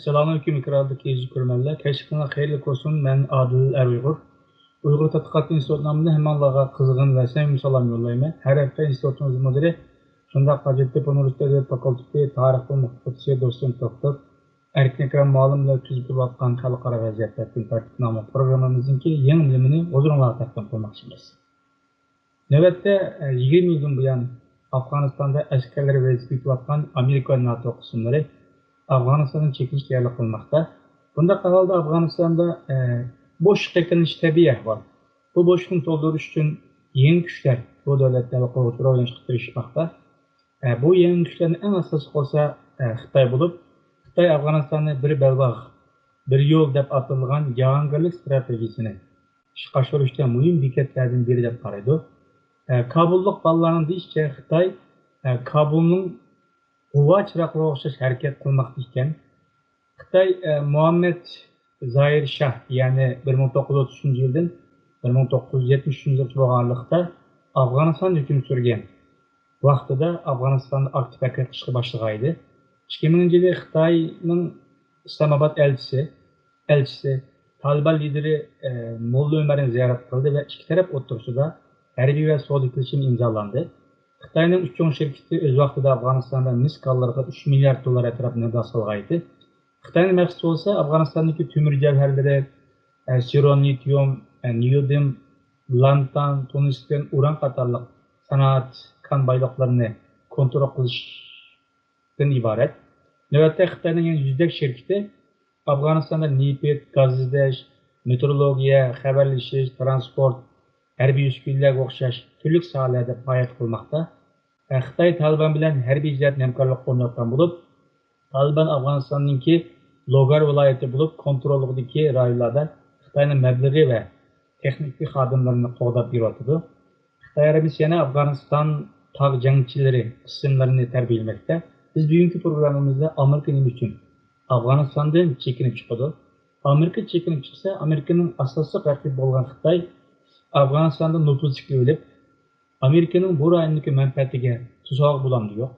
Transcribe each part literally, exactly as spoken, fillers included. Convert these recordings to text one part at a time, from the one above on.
ئەسسالامۇئەلەيكۇم، ئىكراملىق كۆرۈرمەنلەر. كەچلىكىڭلار خەيرلىك بولسۇن. مەن ئادىل ئەر ئۇيغۇر. ئۇيغۇر تەتقىقات ئىنستىتۇت نامىدىن ھەممىڭلارغا قىزغىن ۋە سەمىمىي سالام يوللايمەن. ھەر ھەپتە ئىنستىتۇتىمىز مۇدىرى، شۇنداق ھاجەتتىن ئۇنىۋېرسىتېت ئەدەبىيات فاكۇلتېتى تارىخ بۆلۈم ئوقۇتقۇچىسى، دوتسېنت دوكتور ئەركىن ئەكرەم مۇئەللىم بىلەن ئۆتكۈزۈپ بولۇۋاتقان خەلقئارا ۋەزىيەتلەر كۈن تەرتىپى ناملىق پروگراممىمىزنىڭكى يېڭى بۆلۈمىنى ھۇزۇرۇڭلارغا تەقدىم قىلماقچىمىز. نۆۋەتتە، ئە، يىگىرمە يىلدىن بۇيان ئافغانىستاندا ئەسكەرلىرى ۋەزىپە ئۆتىۋاتقان ئامېرىكا ۋە ناتو قىسىملىرى ئافغانىستاندىن چېكىنىشكە تەييارلىق قىلماقتا. بۇنداق ئەھۋالدا ئافغانىستاندا، ئە، بوشلۇق يېقىنلىشىش تەبىئىي ئەھۋال. بۇ بوشلۇقنى تولدۇرۇش ئۈچۈن يېڭى كۈچلەر بۇ دۆلەتلەرگە قول ئۇچۇر ئويلىنىشقا تىرىشىشماقتا. ئە، بۇ يېڭى كۈچلەرنىڭ ئەڭ ئاساسلىقى بولسا، ئە، خىتاي بولۇپ، خىتاي ئافغانىستاننى بىر بەلباغ، بىر يول دەپ ئاتىلىدىغان جاھانگىرلىك ستراتېگىيىسىنى ئىشقا ئاشۇرۇشتا مۇھىم بېكەتلەردىن بىرى دەپ قارايدۇ. ئە، كابۇللۇق بالىلارنىڭ دېيىشىچە، خىتاي، ئە، كابۇلنىڭ غۇۋا چىراغلىرىغا ئوخشاش ھەرىكەت قىلماقتا ئىكەن. خىتاي، ئە، مۇھەممەد زاھىر شاھ، يەنى بىر مىڭ توققۇز يۈز ئوتتۇز ئۈچىنچى يىلدىن بىر مىڭ توققۇز يۈز يەتمىش ئۈچىنچى يىلغىچە بولغان ئارىلىقتا ئافغانىستاندا ھۆكۈم سۈرگەن ۋاقتىدا ئافغانىستاندا ئاكتىپ ھەرىكەت قىلىشقا باشلىغان ئىدى. ئىككى مىڭىنچى يىلى خىتاينىڭ ئىسلامئاباد ئەلچىسى، ئەلچىسى تالىبان لىدىرى، ئە، موللا ئۆمەرنى زىيارەت قىلدى ۋە ئىككى تەرەپ ئوتتۇرىسىدا ھەربىي ۋە سودا كېلىشىمى ئىمزالاندى. خىتاينىڭ ئۈچ چوڭ شىركىتى ئۆز ۋاقتىدا ئافغانىستاندا مىس كاللىرىغا ئۈچ مىليارد دوللار ئەتراپىدا مەبلەغ سالغان ئىدى. خىتاينىڭ مەقسىتى بولسا ئافغانىستاندىكى تۆمۈر جەۋھەرلىرى، ئە، سېرونىتىيۇم، ئە، نېئودىم، لانتان، تۇنىسكىن، ئۇران قاتارلىق سانائەت كان بايلىقلىرىنى كونترول قىلىشتىن ئىبارەت. نۆۋەتتە خىتاينىڭ يەنە يۈزدەك شىركىتى ئافغانىستاندا نېفىت، گاز ئىزدەش، مېتېئورولوگىيە، خەۋەرلىشىش، تىرانسپورت، ھەربىي ئۈسكۈنىلەرگە ئوخشاش تۈرلۈك ساھەلەردە پائالىيەت قىلماقتا. خىتاي تالىبان بىلەن ھەربىي جەھەتتىن ھەمكارلىق ئورناتقان بولۇپ، تالىبان ئافغانىستاننىڭكى لوگار ۋىلايىتى بولۇپ كونتروللۇقىدىكى رايونلاردا خىتاينىڭ مەبلىغى ۋە تېخنىكىي خادىملىرىنى قوغداپ بېرىۋاتىدۇ. خىتاي ئارمىيىسى يەنە ئافغانىستان تاغ جەڭچىلىرى قىسىملىرىنى تەربىيەلىمەكتە. بىز بۈگۈنكى پروگراممىمىزدا ئامېرىكا نېمە ئۈچۈن ئافغانىستاندىن چېكىنىپ چىقىدۇ؟ ئامېرىكا چېكىنىپ چىقسا، ئامېرىكىنىڭ ئاساسلىق رەقىبى بولغان خىتاي ئافغانىستاندا نوپۇز تىكلىۋېلىپ، ئامېرىكىنىڭ بۇ رايوندىكى مەنپەئەتىگە توسالغۇ بولامدۇ؟ يوق.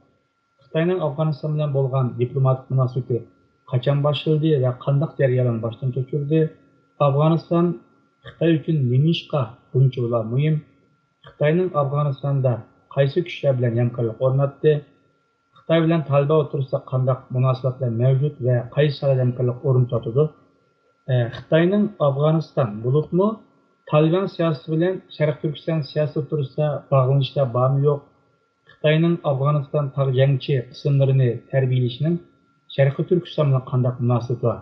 خىتاينىڭ ئافغانىستان بىلەن بولغان دىپلوماتىك مۇناسىۋىتى قاچان باشلىدى ۋە قانداق جەريانلارنى باشتىن كەچۈردى؟ ئافغانىستان خىتاي ئۈچۈن نېمىشقا بۇنچىۋالا مۇھىم؟ خىتاينىڭ ئافغانىستاندا قايسى كۈچلەر بىلەن ھەمكارلىق ئورناتتى؟ خىتاي بىلەن تالىبان ئوتتۇرىسىدا قانداق مۇناسىۋەتلەر مەۋجۇت ۋە قايسى ساھەلەردە ھەمكارلىق ئورنىتىۋاتىدۇ؟ ئە، خىتاينىڭ ئافغانىستان بولۇپمۇ تالىبان سىياسىتى بىلەن شەرقىي تۈركىستان سىياسىتى ئوتتۇرىسىدا باغلىنىشلار بارمۇ يوق؟ خىتاينىڭ ئافغانىستان تاغ جەڭچى قىسىملىرىنى تەربىيەلىشىنىڭ شەرقىي تۈركىستان بىلەن قانداق مۇناسىۋىتى بار؟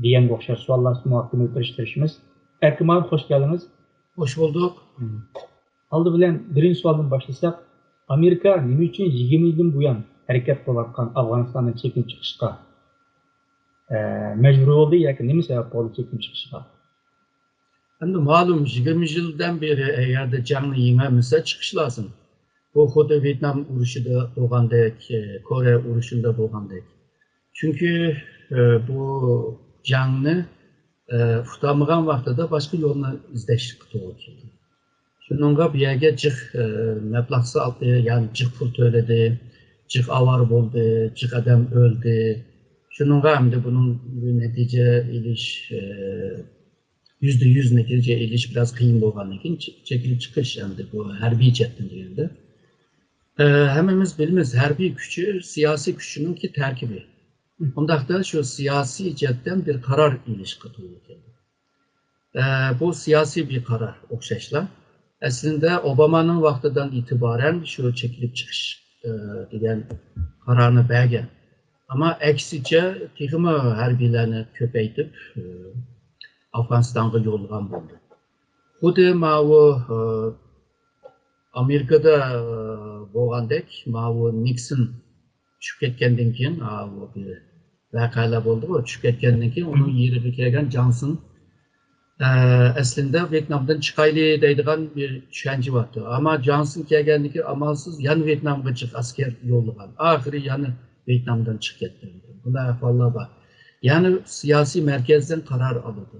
دېگەنگە ئوخشاش سوئاللار مۇھاكىمە قىلىپ تىرىشىمىز. ئەركىن مۇئەللىم، خوش كەلدىڭىز. خوش بولدۇق. ئالدى بىلەن بىرىنچى سوئالدىن باشلىساق، ئامېرىكا نېمە ئۈچۈن يىگىرمە يىلدىن بۇيان ھەرىكەت قىلىۋاتقان ئافغانىستاندىن چېكىنىپ چىقىشقا، ئە، مەجبۇر بولدى ياكى نېمە سەۋەب بولدى چېكىنىپ چىقىشىغا؟ ئەمدى مەلۇم، يىگىرمە يىلدىن بېرى ئەگەردە جەڭنى يېڭەلمىسە چىقىش لازىم. بۇ خۇددى ۋيېتنام ئۇرۇشىدا بولغاندەك، كورېيە ئۇرۇشىدا بولغاندەك. چۈنكى، ئە، بۇ جەڭنى، ئە، ئۇتالمىغان ۋاقتىدا باشقا يولنى ئىزدەشكە توغرا كېلىدۇ. شۇنىڭغا بۇ يەرگە جىق، ئە، مەبلەغ سالدى، يەنى جىق پۇل تۆلىدى، جىق ئاۋارە بولدى، جىق ئادەم ئۆلدى. شۇنىڭغا ئەمدى بۇنىڭ نەتىجە ئېلىش، ئە، يۈزدە يۈز نەتىجە ئېلىش بىراز قىيىن بولغاندىن كېيىن چې-، چېكىنىپ چىقىش ئەمدى بۇ ھەربىي جەھەتتىن دېگەندە. ئە، ھەممىمىز بىلىمىز، ھەربىي كۈچى سىياسىي كۈچنىڭكى تەركىبى. ئۇنداقتا شۇ سىياسىي جەھەتتىن بىر قارار ئېلىشقا توغرا كېلىدۇ. ئە، بۇ سىياسىي بىر قارار ئوخشاشلا. ئەسلىندە ئوبامانىڭ ۋاقتىدىن ئېتىبارەن شۇ چېكىنىپ چىقىش، ئە، دېگەن قارارنى بەرگەن. ئەمما ئەكسىچە تېخىمۇ ھەربىيلەرنى كۆپەيتىپ، ئە، ئافغانىستانغا يوللىغان بولدى. خۇددى ماۋۇ، ئە، ئامېرىكىدا، ئە، بولغاندەك، ماۋۇ نىكسون چۈشۈپ كەتكەندىن كېيىن، ئا، بۇ بىر ۋەقەلەر بولدىغۇ، چۈشۈپ كەتكەندىن كېيىن ئۇنىڭ يېرىگە كەلگەن جانسون، ئە، ئەسلىندە ۋيېتنامدىن چىقايلى دەيدىغان بىر چۈشەنچە بارتى. ئەمما جانسون كەلگەندىن كېيىن ئامالسىز يەنە ۋيېتنامغا جىق ئەسكەر يوللىغان. ئاخىرى يەنە ۋيېتنامدىن چىقىپ كەتتى. بۇنداق ئەھۋاللار بار. يەنى سىياسىي مەركەزدىن قارار ئالىدۇ.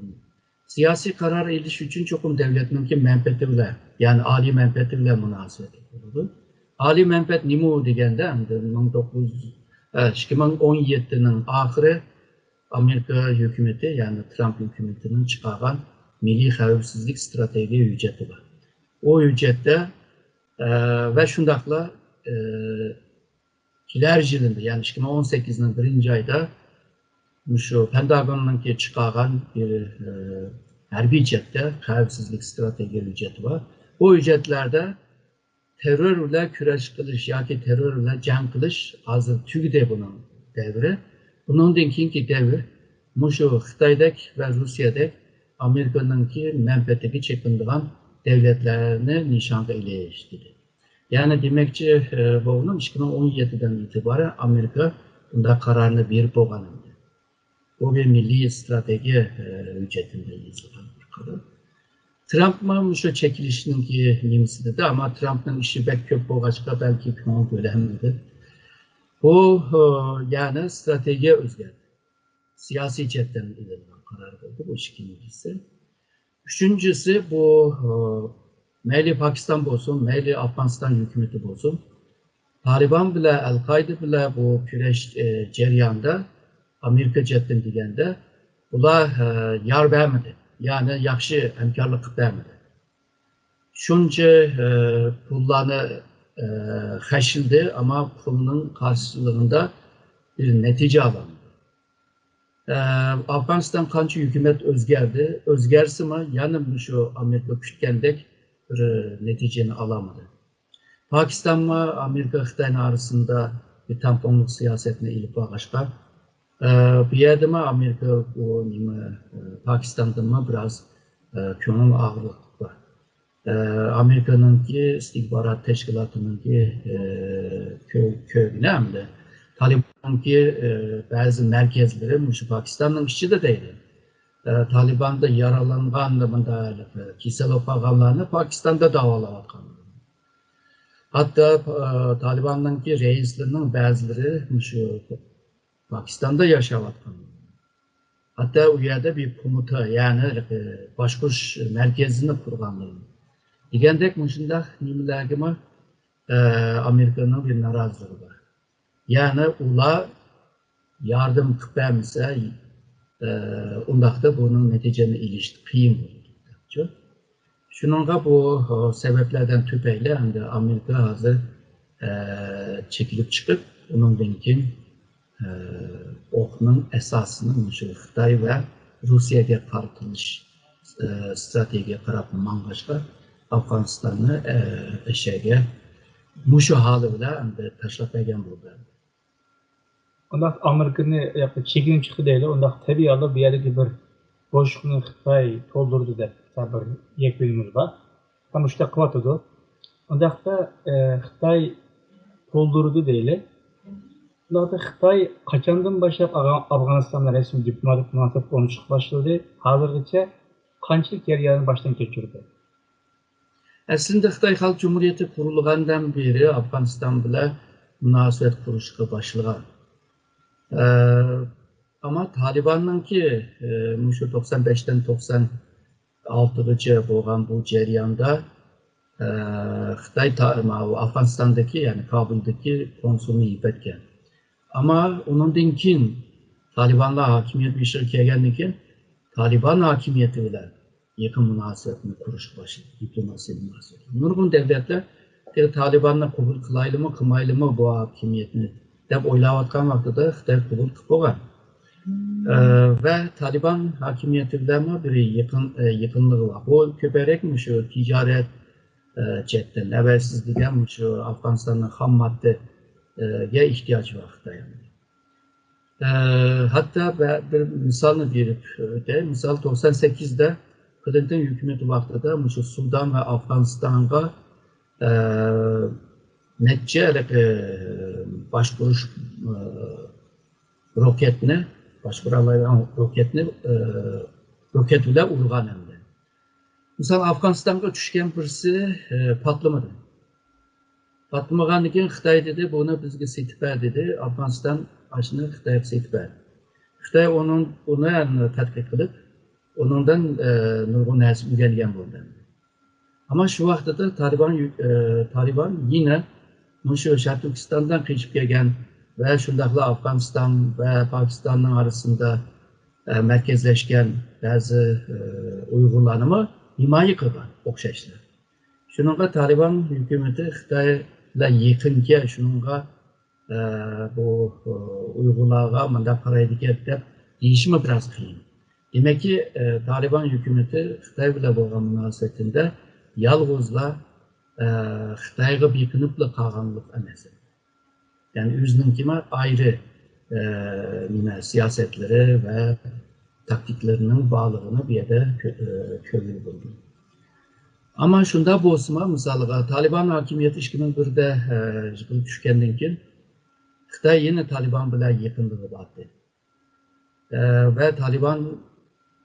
سىياسىي قارار ئېلىش ئۈچۈن چوقۇم دۆلەتنىڭكى مەنپەئەتى بىلەن، يەنى ئالىي مەنپەئەتى بىلەن مۇناسىۋەتلىك بولىدۇ. ئالىي مەنپەئەت نېمە دېگەندە، ئەمدى مىڭ توققۇز يۈز، ئىككى مىڭ ئون يەتتىنىڭ ئاخىرى، ئامېرىكا ھۆكۈمىتى، يەنى ترامپ ھۆكۈمىتىنىڭ چىقارغان مىللىي خەۋپسىزلىك ئىستراتېگىيە ھۆججىتى بار. ئۇ ھۆججەتتە، ئە، ۋە شۇنداقلا، ئە، كېلەر يىلىدا، يەنى ئىككى مىڭ ئون سەككىزنىڭ بىرىنچى ئايدا مۇشۇ پېنتاگوننىڭكى چىقارغان بىر، ئە، ھەربىي جەھەتتە خەۋپسىزلىك ئىستراتېگىيە ھۆججىتى بار. بۇ ھۆججەتلەردە تېررور بىلەن كۈرەش قىلىش ياكى تېررور بىلەن جەڭ قىلىش ھازىر تۈگىدى بۇنىڭ دەۋرى. بۇنىڭدىن كېيىنكى دەۋر مۇشۇ خىتايدەك ۋە روسىيەدەك ئامېرىكىنىڭكى مەنپەئەتىگە چېقىنىدىغان دۆلەتلەرنى نىشانغا ئېلىش دېدى. يەنى دېمەكچى، ئە، بولغىنىم ئىككى مىڭ ئون يەتتىدىن ئېتىبارەن ئامېرىكا بۇنداق قارارنى بېرىپ بولغان ئىدى. بۇ بىر مىللىي ئىستراتېگىيە، ئە، ھۆججەتىدە يېزىلغان بىر قارار. ترامپمۇ مۇشۇ چېكىنىشنىڭكى نېمىسى دېدى، ئەمما ترامپنىڭ ئىشى بەك كۆپ بولغاچقا بەلكى كۆڭۈل بۆلەلمىدى. بۇ، ئە، يەنى ئىستراتېگىيە ئۆزگەردى. سىياسىي جەھەتتىن ئېلىنغان قارار بولدى، بۇ ئىككىنچىسى. ئۈچىنچىسى، بۇ، ئە، مەيلى پاكىستان بولسۇن، مەيلى ئافغانىستان ھۆكۈمىتى بولسۇن، تالىبان بىلەن، ئەل-قائىدە بىلەن بۇ كۈرەش، ئە، جەريانىدا ئامېرىكا جەھەتتىن دېگەندە، بۇلار، ئە، يار بەرمىدى، يەنى ياخشى ھەمكارلىق قىلىپ بەرمىدى. شۇنچە، ئە، پۇللارنى، ئە، خەجلىدى، ئەمما پۇلنىڭ قارشىلىقىدا بىر نەتىجە ئالالمىدى. ئە، ئافغانىستان قانچە ھۆكۈمەت ئۆزگەردى، ئۆزگەرسىمۇ يەنە مۇشۇ ئامېرىكا كۈتكەندەك بىر نەتىجىنى ئالالمىدى. پاكىستانمۇ ئامېرىكا خىتاينىڭ ئارىسىدا بىر تەڭپۇڭلۇق سىياسەتنى ئېلىپ بارغاچقا، ئە، بۇ يەردىمۇ ئامېرىكا بۇ نېمە، ئە، پاكىستاندىنمۇ بىراز، ئە، كۆڭۈل ئاغرىقلىقى بار. ئە، ئامېرىكىنىڭكى ئىستىخبارات تەشكىلاتىنىڭكى، ئە، كۆ-، كۆرگىنى ھەمدە تالىباننىڭكى، ئە، بەزى مەركەزلىرى مۇشۇ پاكىستاننىڭ ئىچىدە دەيدۇ. ئە، تالىباندا يارالانغان، مۇنداق كېسەل بولۇپ قالغانلارنى پاكىستاندا داۋالاۋاتقان. ھەتتا، ئە، تالىباننىڭكى رەئىسلىرىنىڭ بەزىلىرى مۇشۇ پاكىستاندا ياشاۋاتقان. ھەتتا ئۇ يەردە بىر كومىتا، يەنى، ئە، باشقۇرۇش مەركىزىنى قۇرغان. دېگەندەك مۇشۇنداق نېمىلەرگىمۇ، ئە، ئامېرىكىنىڭ بىر نارازىلىقى بار. يەنى ئۇلار ياردەم قىلىپ بەرمىسە، ئە، ئۇنداقتا بۇنىڭ نەتىجىنى ئېلىش قىيىن بولىدۇ. شۇنىڭغا بۇ، ئە، سەۋەبلەردىن تۈپەيلى ئەمدى ئامېرىكا ھازىر، ئە، چېكىنىپ چىقىپ، ئۇنىڭدىن كېيىن، ئە، ئوقنىڭ ئاساسىنى مۇشۇ خىتاي ۋە روسىيەگە قارىتىلىش، ئە، ئىستراتېگىيە قاراپ ماڭغاچقا، ئافغانىستاننى، ئە، ئەشەگە مۇشۇ ھالى بىلەن ئەمدى تاشلاپ بەرگەن بولدى. ئۇنداق ئامېرىكىنى ياقى چېكىنىپ چىقتى دەيلى، ئۇنداق تەبىئىي ھالدا بۇ يەردىكى بىر بوشلۇقنى خىتاي تولدۇردى دەپ بىر يەكۈنىمىز بار. ھەم مۇشۇنداق قىلىۋاتىدۇ. ئۇنداقتا، ئە، خىتاي تولدۇردى دەيلى. ئۇنداقتا خىتاي قاچاندىن باشلاپ ئاغا-، ئافغانىستان بىلەن رەسمىي دىپلوماتىك مۇناسىۋەت ئورنىتىشقا باشلىدى؟ ھازىرغىچە قانچىلىك جەرياننى باشتىن كەچۈردى؟ ئەسلىندە خىتاي خەلق جۇمھۇرىيىتى قۇرۇلغاندىن بېرى ئافغانىستان بىلەن مۇناسىۋەت قۇرۇشقا باشلىغان. ئە، ئەمما تالىباننىڭكى، ئە، مۇشۇ توقسان بەشتىن توقسان ئالتىغىچە بولغان بۇ جەرياندا، ئە، خىتاي تا-، ماۋۇ ئافغانىستاندىكى، يەنى كابۇلدىكى كونسۇلنى يىپ ئەتكەن. ئەمما ئۇنىڭدىن كېيىن تالىبانلار ھاكىمىيەت بېشىغا كەلگەندىن كېيىن تالىبان ھاكىمىيىتى بىلەن يېقىن مۇناسىۋەتنى قۇرۇشقا باشلىدى، دىپلوماسىيە مۇناسىۋىتى. نۇرغۇن دۆلەتلەر تالىباننى قوبۇل قىلايلىمۇ، قىلمايلىمۇ بۇ ھاكىمىيەتنى دەپ ئويلاۋاتقان ۋاقتىدا خىتاي قوبۇل قىلىپ بولغان. ئە، ۋە تالىبان ھاكىمىيىتى بىلەنمۇ بىر يېقىن، ئە، يېقىنلىقى بار. بۇ كۆپرەك مۇشۇ تىجارەت، ئە، جەھەتتىن، ئەۋەتسىز دېگەن مۇشۇ ئافغانىستاننىڭ خام ماددىگە ئېھتىياجى بار خىتاينىڭ. ئە، ھەتتا بە-، بىر مىسالنى بېرىپ ئۆتەي. مىسال، توقسان سەككىزدە كلىنتون ھۆكۈمىتى ۋاقتىدا مۇشۇ سۇدان ۋە ئافغانىستانغا، ئە، نەچچە ھېلىقى باشقۇرۇش، ئە، روكېتنى، باشقۇرالايدىغان روكېتنى، ئە، روكېت بىلەن ئۇرغان ئەمدى. مىسال، ئافغانىستانغا چۈشكەن بىرسى، ئە، پاتلىمىدى. پاتلىمىغاندىن كېيىن خىتاي دېدى، بۇنى بىزگە سېتىپ بەر دېدى. ئافغانىستان ئاشۇنى خىتايغا سېتىپ بەردى. خىتاي ئۇنىڭ، ئۇنى تەتقىق قىلىپ، ئۇنىڭدىن، ئە، نۇرغۇن نەرسە ئۆگەنگەن بولدى. ئەمما شۇ ۋاقتىدا تالىبان، ئە، تالىبان يەنە مۇشۇ شەرقىي تۈركىستاندىن قېچىپ كەلگەن ۋە شۇنداقلا ئافغانىستان ۋە پاكىستاننىڭ ئارىسىدا ئە، مەركەزلەشكەن بەزى، ئە، ئۇيغۇرلارنىمۇ ھىمايە قىلغان ئوخشاشلا. شۇنىڭغا تالىبان ھۆكۈمىتى خىتاي بىلەن يېقىنكەن، شۇنىڭغا، ئە، بۇ، ئە، ئۇيغۇرلارغا مۇنداق قارايدىكەن دەپ دېيىشىمۇ بىراز قىيىن. دېمەككى، ئە، تالىبان ھۆكۈمىتى خىتاي بىلەن بولغان مۇناسىۋىتىدە يالغۇزلا، ئە، خىتايغا بېقىنىپلا قالغانلىق ئەمەس. يەنى ئۆزىنىڭكىمۇ ئايرى، ئە، نېمە، سىياسەتلىرى ۋە تاكتىكىلىرىنىڭ بارلىقىنى بۇ يەردە كۆ-، ئە، كۆرگىلى بولىدۇ. ئەمما شۇنداق بولسىمۇ، مىسالغا، تالىبان ھاكىمىيىتى ئىككى مىڭ بىردە، ئە، يىقىلىپ چۈشكەندىن كېيىن، خىتاي يەنە تالىبان بىلەن يېقىنلىقى باردى. ئە، ۋە تالىبان،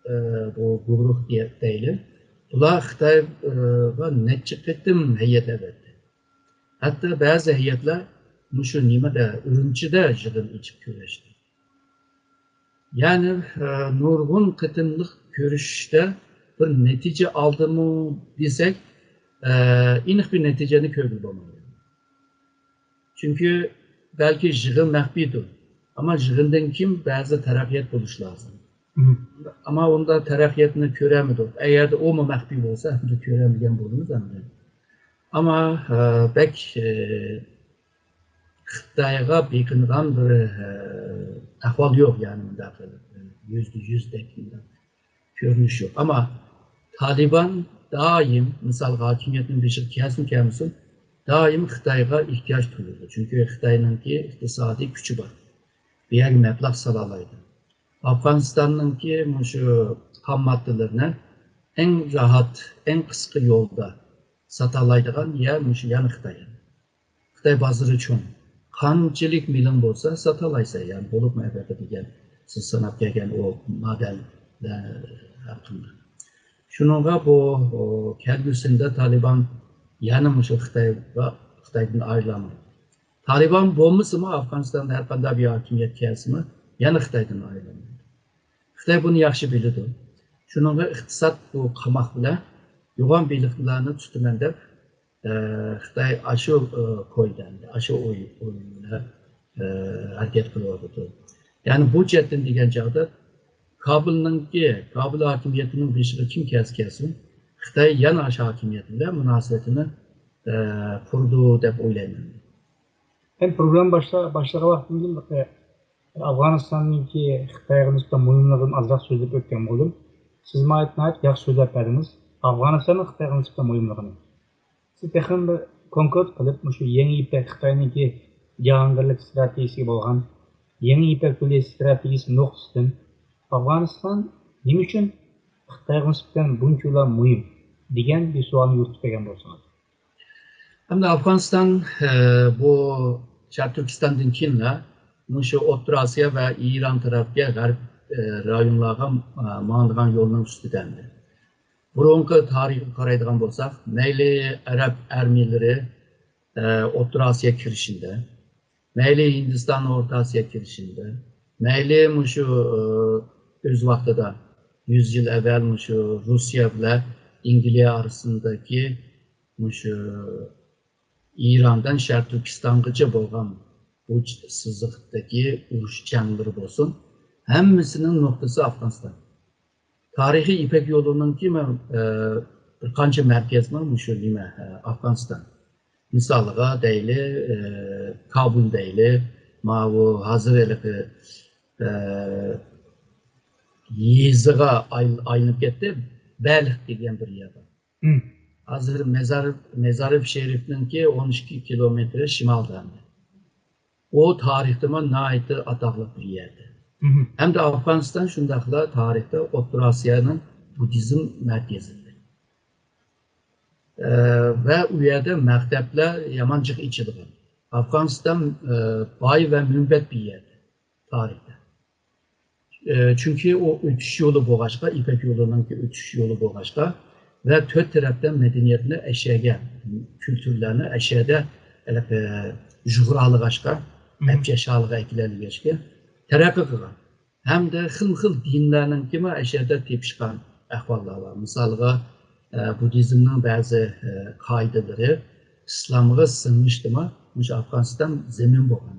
ئە، بۇ گۇرۇھ دېيە-، دەيلى، بۇلار خىتايغا نەچچە قېتىم ھەيئەت ئەۋەتتى. ھەتتا بەزى ھەيئەتلەر مۇشۇ نېمىدە، ئۈرۈمچىدە يىغىن ئېچىپ كۆرۈشتى. يەنى، ئە، نۇرغۇن قېتىملىق كۆرۈشۈشتە بىر نەتىجە ئالدىمۇ دېسەك، ئە، ئېنىق بىر نەتىجىنى كۆرگىلى بولمايدۇ. چۈنكى بەلكى يىغىن مەخپىيدۇر، ئەمما يىغىندىن كېيىن بەزى تەرەققىيات بولۇشى لازىم. مم. ئەمما ئۇندا تەرەققىياتنى كۆرەلمىدۇق. ئەگەردە ئۇمۇ مەخپىي بولسا، ئەمدى كۆرەلمىگەن بولىمىز ئەمدى. ئەمما، ئە، بەك، ئە، خىتايغا بېقىنغان بىر، ئە، ئەھۋال يوق، يەنى مۇنداق، ئە، يۈزدە يۈزدەك مۇنداق كۆرۈنۈش يوق. ئەمما تالىبان دائىم، مىسالغا، ھاكىمىيەتنىڭ بېشىغا كەلسۇن كەلمىسۇن، دائىم خىتايغا ئېھتىياج تۇيۇلىدۇ. چۈنكى خىتاينىڭكى ئىقتىسادىي كۈچى بار. بۇ يەرگە مەبلەغ سالالايدۇ. ئافغانىستاننىڭكى مۇشۇ خام ماددىلىرىنى ئەڭ راھەت، ئەڭ قىسقا يولدا ساتالايدىغان يەر مۇشۇ يەنە خىتاي. خىتاي بازىرى چوڭ. قانچىلىك مېلىڭ بولسا ساتالايسەن، يەنى بولۇپمۇ ئەلۋەتتە دېگەن سىز ساناپ كەلگەن ئۇ مادەللەر ھەققىدە. شۇنىڭغا بۇ، ئۇ، كەلگۈسىدە تالىبان يەنە مۇشۇ خىتايغا، خىتايدىن ئايرىلالمايدۇ. تالىبان بولمىسىمۇ، ئافغانىستاندا ھەر قانداق بىر ھاكىمىيەت كەلسىمۇ، يەنە خىتايدىن ئايرىلالمايدۇ. خىتاي بۇنى ياخشى بىلىدۇ. شۇنىڭغا ئىقتىساد بۇ قاماق بىلەن يوغان بېلىقلارنى تۇتىمەن دەپ، ئە، خىتاي ئاشۇ، ئە، كويدا، ئاشۇ ئوي-، ئوي بىلەن، ئە، ھەرىكەت قىلىۋاتىدۇ. يەنى بۇ جەھەتتىن دېگەن چاغدا كابۇلنىڭكى، كابۇل ھاكىمىيىتىنىڭ بېشىغا كىم كەلسە كەلسۇن، خىتاي يەنە ئاشۇ ھاكىمىيەت بىلەن مۇناسىۋىتىنى، ئە، قۇرىدۇ دەپ ئويلايمەن. مەن پروگرامما باشلا-، باشلىغان ۋاقتىمدىن بېرى ئافغانىستاننىڭكى خىتايغا نىسبەتەن مۇھىملىقىنى ئازراق سۆزلەپ ئۆتكەن بولدۇم. سىز ناھايىتى، ناھايىتى ياخشى سۆزلەپ بەردىڭىز. ئافغانىستاننىڭ خىتايغا نىسبەتەن مۇھىملىقىنى. سىز تېخىمۇ بىر كونكرېت قىلىپ، مۇشۇ يېڭى يىپەك، خىتاينىڭكى جاھانگىرلىك ئىستراتېگىيىسىگە بولغان يېڭى يىپەك يولى ئىستراتېگىيىسى نۇقتىسىدىن ئافغانىستان نېمە ئۈچۈن خىتايغا نىسبەتەن بۇنچىۋالا مۇھىم دېگەن بىر سوئالنى يورۇتۇپ بەرگەن بولسىڭىز. ئەمدى ئافغانىستان، ئە، بۇ شەرقىي تۈركىستاندىن كېيىنلا مۇشۇ ئوتتۇرا ئاسىيا ۋە ئىران تەرەپكە غەرب، ئە، رايونلارغا، ئە، ماڭىدىغان يولنىڭ ئۈستىدە ئەمدى. بۇرۇنقى تارىخقا قارايدىغان بولساق، مەيلى ئەرەب ئارمىيىلىرى، ئە، ئوتتۇرا ئاسىيا كىرىشىندە، مەيلى ھىندىستان ئورتا ئاسىيا كىرىشىندە، مەيلى مۇشۇ، ئە، ئۆز ۋاقتىدا يۈز يىل ئەۋۋەل مۇشۇ روسىيە بىلەن ئەنگلىيە ئارىسىندىكى مۇشۇ ئىراندىن شەرقىي تۈركىستانغىچە بولغان بۇ سىزىقتىكى ئۇرۇش جەڭلىرى بولسۇن، ھەممىسىنىڭ نۇقتىسى ئافغانىستان. تارىخىي يىپەك يولىنىڭكى، ئە، بىر قانچە مەركەزمۇ مۇشۇ نېمە، ئە، ئافغانىستان. مىسالىغا دەيلى، ئە، كابۇل دەيلى، ماۋۇ ھازىر ھېلىقى، ئە، يېزىغا ئايل-، ئايلىنىپ كەتتى، بەلخ دېگەن بىر يەر بار. مم. ھازىر مەزار-، مەزارىف شېرىفنىڭكى ئون ئىككى كىلومېتىرى شىمالدا. ئۇ تارىختىمۇ ناھايىتى ئاتاقلىق بىر يەردە. مم. ھەمدە ئافغانىستان شۇنداقلا تارىختا ئوتتۇرا ئاسىيانىڭ بۇددىزم مەركىزى. ئە، ۋە ئۇ يەردە مەكتەپلەر يامان جىق ئېچىلغان. ئافغانىستان، ئە، باي ۋە مۇنبەت بىر يەر تارىختا. ئە، چۈنكى ئۇ ئۆتۈش يولى بولغاچقا، يىپەك يولىنىڭكى ئۆتۈش يولى بولغاچقا ۋە تۆت تەرەپتىن مەدەنىيەتنى ئەشەگە، كۈلتۈرلەرنى ئەشەدە، ئە، جۇغرالىغاچقا، مم. ئەپچەشالىغا ئەكېلەلىگەچكە تەرەققىي قىلغان. ھەمدە خىلمۇ خىل دىنلەرنىڭكىمۇ ئەشەدە تېپىشقان ئەھۋاللار بار. مىسالغا، ئە، بۇددىزمنىڭ بەزى، ئە، قائىدىلىرى ئىسلامغا سىڭىشتىمۇ مۇشۇ ئافغانىستان زېمىن بولغان.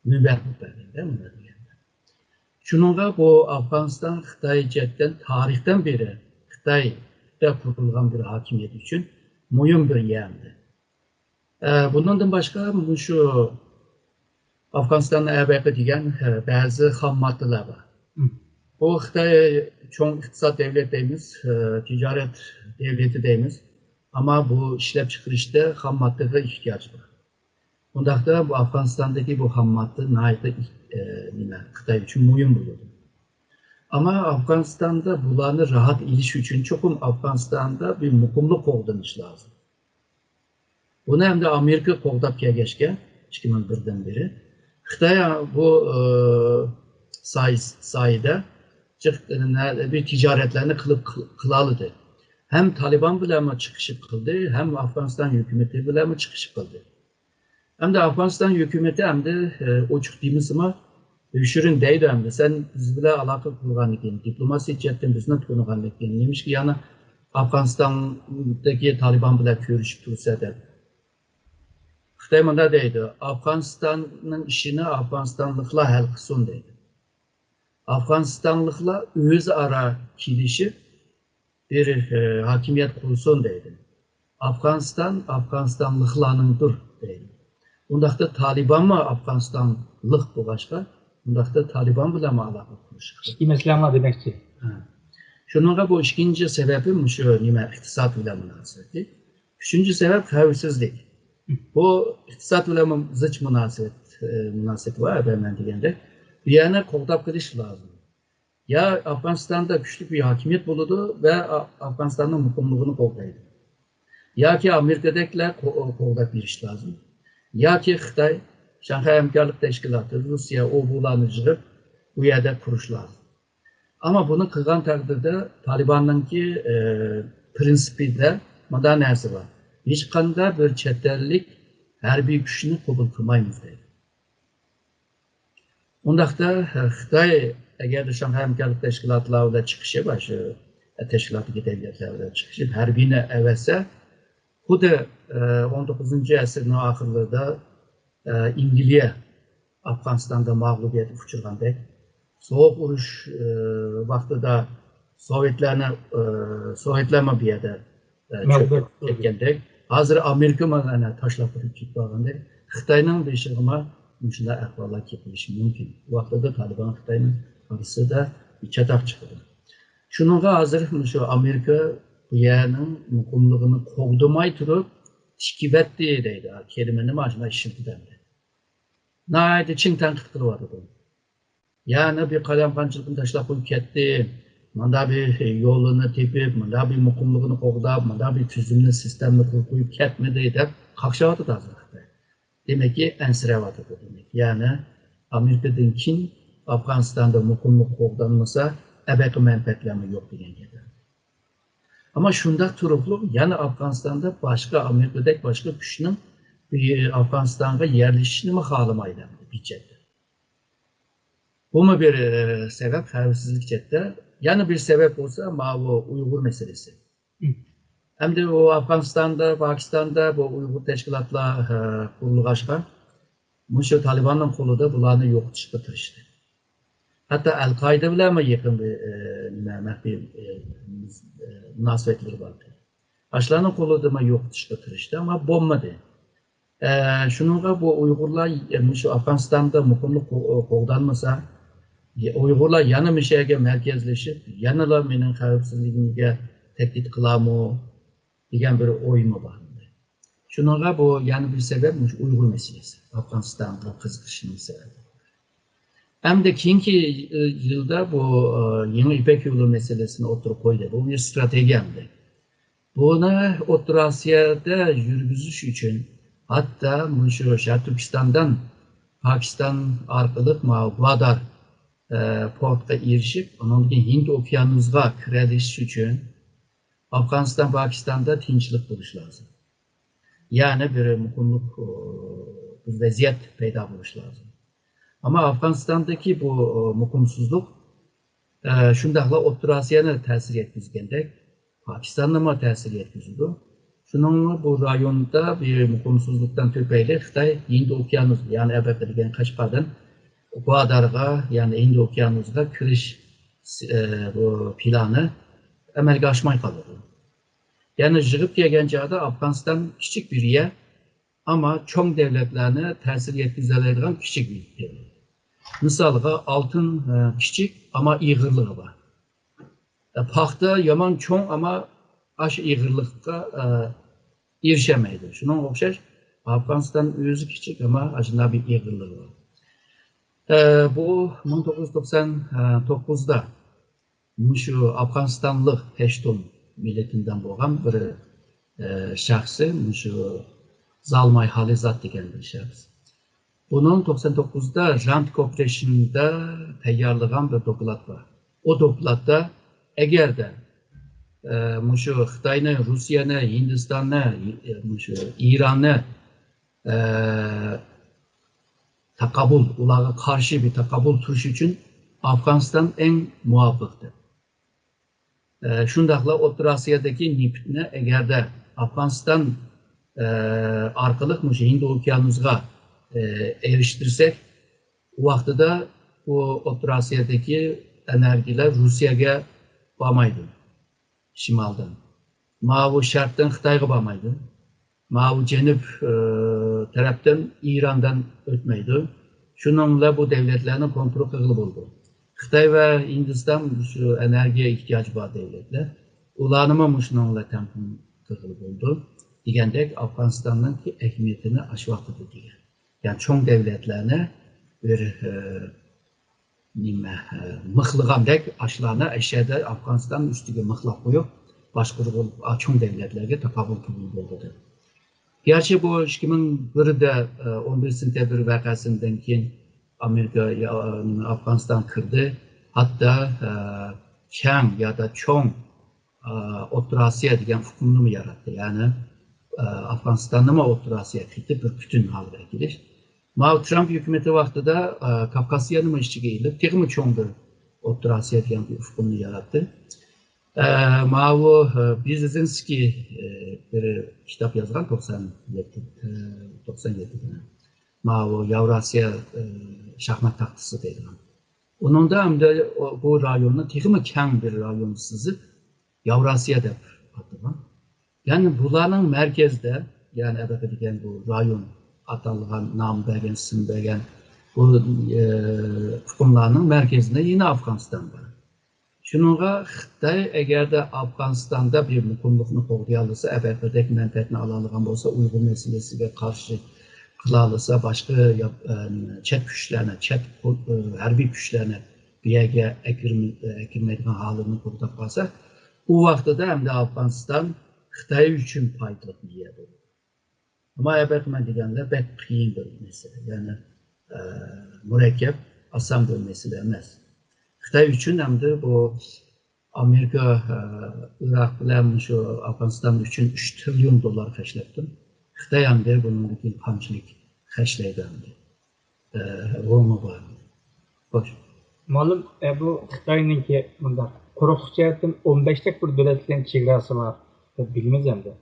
مۇنبەت بولۇپ بەرگەندە، مۇنداق دېگەندە. شۇنىڭغا بۇ ئافغانىستان خىتاي جەھەتتىن تارىختىن بېرى خىتايدا قۇرۇلغان بىر ھاكىمىيەت ئۈچۈن مۇھىم بىر يەردى. ئە، بۇنىڭدىن باشقا مۇشۇ ئافغانىستاندا ئەبەقە دېگەن، ئە، بەزى خام ماددىلار بار. بۇ خىتاي چوڭ ئىقتىساد دەۋلەت دەيمىز، ئە، تىجارەت دەۋلىتى دەيمىز. ئەمما بۇ ئىشلەپچىقىرىشتا خام ماددىغا ئېھتىياج بار. ئۇنداقتا بۇ ئافغانىستاندىكى بۇ خام ماددا ناھايىتى، ئە، نېمە، خىتاي ئۈچۈن مۇھىم بولىدۇ. ئەمما ئافغانىستاندا بۇلارنى راھەت ئېلىش ئۈچۈن چوقۇم ئافغانىستاندا بىر مۇقىملىق قوغدىنىش لازىم. بۇنى ئەمدى ئامېرىكا قوغداپ كەلگەچكە، ئىككى مىڭ بىردىن بېرى خىتاي بۇ، ئە، ساي-، سايىدە جىق-، نە-، بىر تىجارەتلەرنى قىلىپ قىل-، قىلالىدى. ھەم تالىبان بىلەنمۇ چىقىشىپ قىلدى، ھەم ئافغانىستان ھۆكۈمىتى بىلەنمۇ چىقىشىپ قىلدى. ئەمدى ئافغانىستان ھۆكۈمىتى ئەمدى، ئە، ئوچۇق دېمىسىمۇ، يوشۇرۇن دەيدۇ ئەمدى، سەن بىز بىلەن ئالاقە قىلغاندىكىن، دىپلوماتىك جەھەتتىن بىزنى تونۇغاندىكىن، نېمىشقا يەنە ئافغانىستاندىكى تالىبان بىلەن كۆرۈشۈپ تۇرسا دەپ. خىتاي مۇنداق دەيدۇ، ئافغانىستاننىڭ ئىشىنى ئافغانىستانلىقلار ھەل قىلسۇن دەيدۇ. ئافغانىستانلىقلار ئۆزئارا كېلىشىپ، بىر، ئە، ھاكىمىيەت قۇرسۇن دەيدۇ. ئافغانىستان ئافغانىستانلىقلارنىڭدۇر دەيدۇ. ئۇنداقتا تالىبانمۇ ئافغانىستانلىق بولغاچقا، ئۇنداقتا تالىبان بىلەنمۇ ئالاقە قۇرۇشقا. ئىككى مەسىلەڭلار دېمەكچى. ھە. شۇنىڭغا بۇ ئىككىنچى سەۋەبى مۇشۇ نېمە، ئىقتىساد بىلەن مۇناسىۋەتلىك. ئۈچىنچى سەۋەب خەۋپسىزلىك. بۇ ئىقتىساد بىلەنمۇ زىچ مۇناسىۋەت، ئە، مۇناسىۋىتى بار، ئەۋەل مەن دېگەندەك. بۇ يەرنى قوغداپ قېلىش لازىم. يا ئافغانىستاندا كۈچلۈك بىر ھاكىمىيەت بولىدۇ ۋە ئا-، ئافغانىستاننىڭ مۇقىملىقىنى قوغدايدۇ. ياكى ئامېرىكىدەكىلەر قو-، قوغداپ بېرىش لازىم. ياكى خىتاي، شاڭخەي ھەمكارلىق تەشكىلاتى، روسىيە، ئۇ بۇلارنى يىغىپ، بۇ يەردە قۇرۇش لازىم. ئەمما بۇنى قىلغان تەقدىردە تالىباننىڭكى، ئە، پرىنسىپىدا مۇنداق نەرسە بار. ھېچقانداق بىر چەت ئەللىك ھەربىي كۈچنى قوبۇل قىلمايمىز دەيدۇ. ئۇنداقتا، خىتاي ئەگەردە شاڭخەي ھەمكارلىق تەشكىلاتلار بىلەن چىقىشىپ، شۇ تەشكىلاتتىكى دەۋلەتلەر بىلەن چىقىشىپ، ھەربىينى ئەۋەتسە، خۇددى، ئە، ئون توققۇزىنچى ئەسىرنىڭ ئاخىرلىرىدا، ئە، ئەنگلىيە ئافغانىستاندا مەغلۇبىيەتكە ئۇچرىغاندەك، سوغۇق ئۇرۇش، ئە، ۋاقتىدا سوۋېتلارنى، ئە، سوۋېتلارمۇ بۇ يەردە، ئە، مەغلۇپ چۆكۈپ كەتكەندەك، ھازىر ئامېرىكىمۇ ئەنە تاشلاپ قويۇپ كېتىپ بارغاندەك، خىتاينىڭ بېشىغىمۇ مۇشۇنداق ئەھۋاللار كېلىپ قېلىشى مۇمكىن. بۇ ۋاقتىدا تالىبان خىتاينىڭ ئارىسىدا بىر چاتاق چىقىدۇ. شۇنىڭغا ھازىر مۇشۇ ئامېرىكا بۇ يەرنىڭ مۇقىملىقىنى قوغدىماي تۇرۇپ، تىكىۋەتتى دەيدۇ. كەلىمىنى مانا شۇنداق ئىشلىتىدۇ ئەمدى. ناھايىتى چىڭ تەنقىد قىلىۋاتىدۇ. يەنى بىر قالايمىقانچىلىقنى تاشلاپ قويۇپ كەتتى. مۇنداق بىر يولىنى تېپىپ، مۇنداق بىر مۇقىملىقىنى قوغداپ، مۇنداق بىر تۈزۈمنى، سىستېمىنى قۇرۇپ قويۇپ كەتمىدى دەپ قاقشاۋاتىدۇ ھازىر خىتاي. دېمەككى، ئەنسىرەۋاتىدۇ دېمەك. يەنى ئامېرىكىدىن كېيىن ئافغانىستاندا مۇقىملىق قوغدانمىسا، ئەبەقە مەنپەئەتلەرمۇ يوق دېگەن گەپ. ئەمما شۇنداق تۇرۇقلۇق يەنە ئافغانىستاندا باشقا ئامېرىكىدەك باشقا كۈچنىڭ ئافغانىستانغا يەرلىشىشىنىمۇ خالىمايدۇ ئەمدى بىر چەتتە. بۇمۇ بىر، ئە، سەۋەب خەۋپسىزلىك جەھەتتە. يەنە بىر سەۋەب بولسا ماۋۇ ئۇيغۇر مەسىلىسى. مم. ئەمدى ئۇ ئافغانىستاندا، پاكىستاندا بۇ ئۇيغۇر تەشكىلاتلار، ئە، قۇرۇلغاچقا، مۇشۇ تالىباننىڭ قولىدا بۇلارنى يوقىتىشقا تىرىشتى. ھەتتا ئەل-قائىدە بىلەنمۇ يېقىن بىر، ئە، نېمە، مەخپىي، ئە، ئە، مۇناسىۋەتلىرى بار ئىدى. ئاشۇلارنىڭ قولىدىمۇ يوقىتىشقا تىرىشتى، ئەمما بولمىدى. ئە، شۇنىڭغا بۇ ئۇيغۇرلار، ئە، مۇشۇ ئافغانىستاندا مۇقىملىق قو-، قوغدانمىسا، ئۇيغۇرلار يەنە مۇشۇ يەرگە مەركەزلىشىپ، يەنىلا مېنىڭ خەۋپسىزلىكىمگە تەھدىت قىلارمۇ دېگەن بىر ئويمۇ بار. شۇنىڭغا بۇ يەنە بىر سەۋەب مۇشۇ ئۇيغۇر مەسىلىسى، ئافغانىستانغا قىزىقىشنىڭ سەۋەبى. ئەمدى كېيىنكى، ئە، يىلدا بۇ، ئە، يېڭى يىپەك يولى مەسىلىسىنى ئوتتۇرىغا قويدى. بۇ بىر ئىستراتېگىيە ئەمدى. بۇنى ئوتتۇرا ئاسىيادا يۈرگۈزۈش ئۈچۈن، ھەتتا مۇشۇ شەرقىي تۈركىستاندىن پاكىستان ئارقىلىق ماۋۇ گۋادار، ئە، پورتقا ئېرىشىپ، ئۇنىڭدىن كېيىن ھىند ئوكيانۇسىغا كىرەلىشىش ئۈچۈن ئافغانىستان، پاكىستاندا تىنچلىق بولۇشى لازىم. يەنى بىر مۇقىملىق، ئۇ، بىر ۋەزىيەت پەيدا بولۇشى لازىم. ئەمما ئافغانىستاندىكى بۇ، ئۇ، مۇقىمسىزلىق، ئە، شۇنداقلا ئوتتۇرا ئاسىيانى تەسىر يەتكۈزگەندەك، پاكىستاننىمۇ تەسىر يەتكۈزىدۇ. شۇنىڭ بۇ رايوندا بىر مۇقىمسىزلىقتىن تۈپەيلى خىتاي ھىند ئوكيانۇسى، يەنى ئەبەقە دېگەن قەشقەردىن گۇئادارغا، يەنى ھىندى ئوكيانۇسىغا كىرىش، ئە، بۇ پىلانى ئەمەلگە ئاشماي قالىدۇ. يەنى يىغىپ كەلگەن چاغدا ئافغانىستان كىچىك بىر يەر، ئەمما چوڭ دۆلەتلەرنى تەسىر يەتكۈزەلەيدىغان كىچىك بىر يەر. مىسالغا، ئالتىن، ئە، كىچىك، ئەمما ئېغىرلىقى بار. ئە، پاختا يامان چوڭ، ئەمما ئاشۇ ئېغىرلىققا، ئە، ئېرىشەلمەيدۇ. شۇنىڭغا ئوخشاش، ئافغانىستان ئۆزى كىچىك، ئەمما ئاشۇنداق بىر ئېغىرلىقى بار. ئە، بۇ مىڭ توققۇز يۈز توقسان توققۇزدا مۇشۇ ئافغانىستانلىق پەشتۇن مىللىتىندىن بولغان بىر، ئە، شەخسى، مۇشۇ زالماي خالىزات دېگەن بىر شەخس. بۇنىڭ توقسان توققۇزدا رانت كورپورېيشندا تەييارلىغان بىر دوكلات بار. ئۇ دوكلاتتا ئەگەردە، ئە، مۇشۇ خىتاينى، روسىيەنى، ھىندىستاننى، ئە، مۇشۇ ئىراننى، ئە، تاقابۇل، ئۇلارغا قارشى بىر تاقابۇل تۇرۇش ئۈچۈن ئافغانىستان ئەڭ مۇۋاپىق دەپ. ئە، شۇنداقلا ئوتتۇرا ئاسىيادىكى نېفىتنى ئەگەردە ئافغانىستان، ئە، ئارقىلىق مۇشۇ ھىندى ئوكيانۇسىغا، ئە، ئېرىشتۈرسەك، ئۇ ۋاقتىدا بۇ ئوتتۇرا ئاسىيادىكى ئېنېرگىيەلەر روسىيەگە بارمايدۇ، شىمالدىن. ماۋۇ شەرقتىن خىتايغا بارمايدۇ. ماۋۇ جەنۇب، ئى، تەرەپتىن ئىراندىن ئۆتمەيدۇ. شۇنىڭ بىلەن بۇ دۆلەتلەرنى كونترول قىلغىلى بولىدۇ. خىتاي ۋە ھىندىستان شۇ ئېنېرگىيە ئېھتىياجى بار دۆلەتلەر. ئۇلارنىمۇ مۇشۇنىڭ بىلەن تەمكىن قىلغىلى بولىدۇ. دېگەندەك، ئافغانىستاننىڭكى ئەھمىيىتىنى ئاشۇ ۋاقتىدا دېگەن. يەنى چوڭ دۆلەتلەرنى بىر، ئى، نېمە، ئە، مىخلىغاندەك ئاشۇلارنى ئەشەدە ئافغانىستان ئۈستىگە مىخلاپ قويۇپ، باشقۇرغۇلۇق چوڭ دۆلەتلەرگە تاقابىل تۇرغىلى بولىدۇ دەپ. گەرچە بۇ ئىككى مىڭ بىردە، ئە، ئون بىرىنچى سېنتەبىر ۋەقەسىدىن كېيىن ئامېرىكا يا، ئافغانىستان كىردى، ھەتتا، ئە، كەڭ يادا چوڭ، ئە، ئوتتۇرا ئاسىيا دېگەن ئۇقۇمنىمۇ ياراتتى. يەنى، ئە، ئافغانىستاننىمۇ ئوتتۇرا ئاسىيا قېتىپ بىر پۈتۈن ھالغا كېلىش. ماۋۇ ترامپ ھۆكۈمىتى ۋاقتىدا، ئە، كاۋكاسىيانىمۇ ئىچىگە ئېلىپ، تېخىمۇ چوڭ بىر ئوتتۇرا ئاسىيا دېگەن بىر ئۇقۇمنى ياراتتى. ئە، ماۋۇ، ئە، بېرېزىنسكىي، ئە، بىر كىتاب يازغان، توقسان يەتتە، ئە، توقسان يەتتىدە. ماۋۇ ياۋراسىيا، ئە، شاھمات تاختىسى دەيدىغان. ئۇنىڭدا ئەمدى ئو-، بۇ رايوننى تېخىمۇ كەڭ بىر رايون سىزىپ، ياۋراسىيا دەپ ئاتىغان. يەنى بۇلارنىڭ مەركەزدە، يەنى ئەبەقە دېگەن بۇ رايون ئاتالغان، نام بەرگەن، ئىسىم بەرگەن بۇ، ئە، ئۇقۇملارنىڭ مەركەزىدە يەنە ئافغانىستان بار. شۇنىڭغا خىتاي ئەگەردە ئافغانىستاندا بىر مۇقىملىقنى قوغدىيالىسا، ئەبەقىدەك مەنپەئەتنى ئالالىغان بولسا، ئۇيغۇر مەسىلىسىگە قارشى قىلالىسا، باشقا ياپ-، ئە، نېمە، چەت كۈچلەرنى، چەت قول-، ئە، ھەربىي كۈچلەرنى بۇ يەرگە ئەكىرم-، ئەكىرمەيدىغان ھالىنى قوغداپ قالسا، ئۇ ۋاقتىدا ئەمدى ئافغانىستان خىتاي ئۈچۈن پايدىلىق بىر يەر بولىدۇ. ئەمما ئەبەقە مەن دېگەندە بەك قىيىن بىر مەسىلە. يەنى، ئە، مۇرەككەپ، ئاسان بىر مەسىلە ئەمەس. خىتاي ئۈچۈن ئەمدى بۇ ئامېرىكا، ئە، ئىراق بىلەن شۇ ئافغانىستان ئۈچۈن ئۈچ تىرىليون دوللار خەجلەپتۇ. خىتاي ئەمدى بۇنىڭدىن كېيىن قانچىلىك خەجلەيدۇ ئەمدى؟ ئە، رومى بار. خوش. مۇئەللىم، ئە، بۇ خىتاينىڭكى مۇنداق قۇرۇقلۇق جەھەتتىن ئون بەشتەك بىر دۆلەت بىلەن چېگراسى بار دەپ بىلىمىز ئەمدى.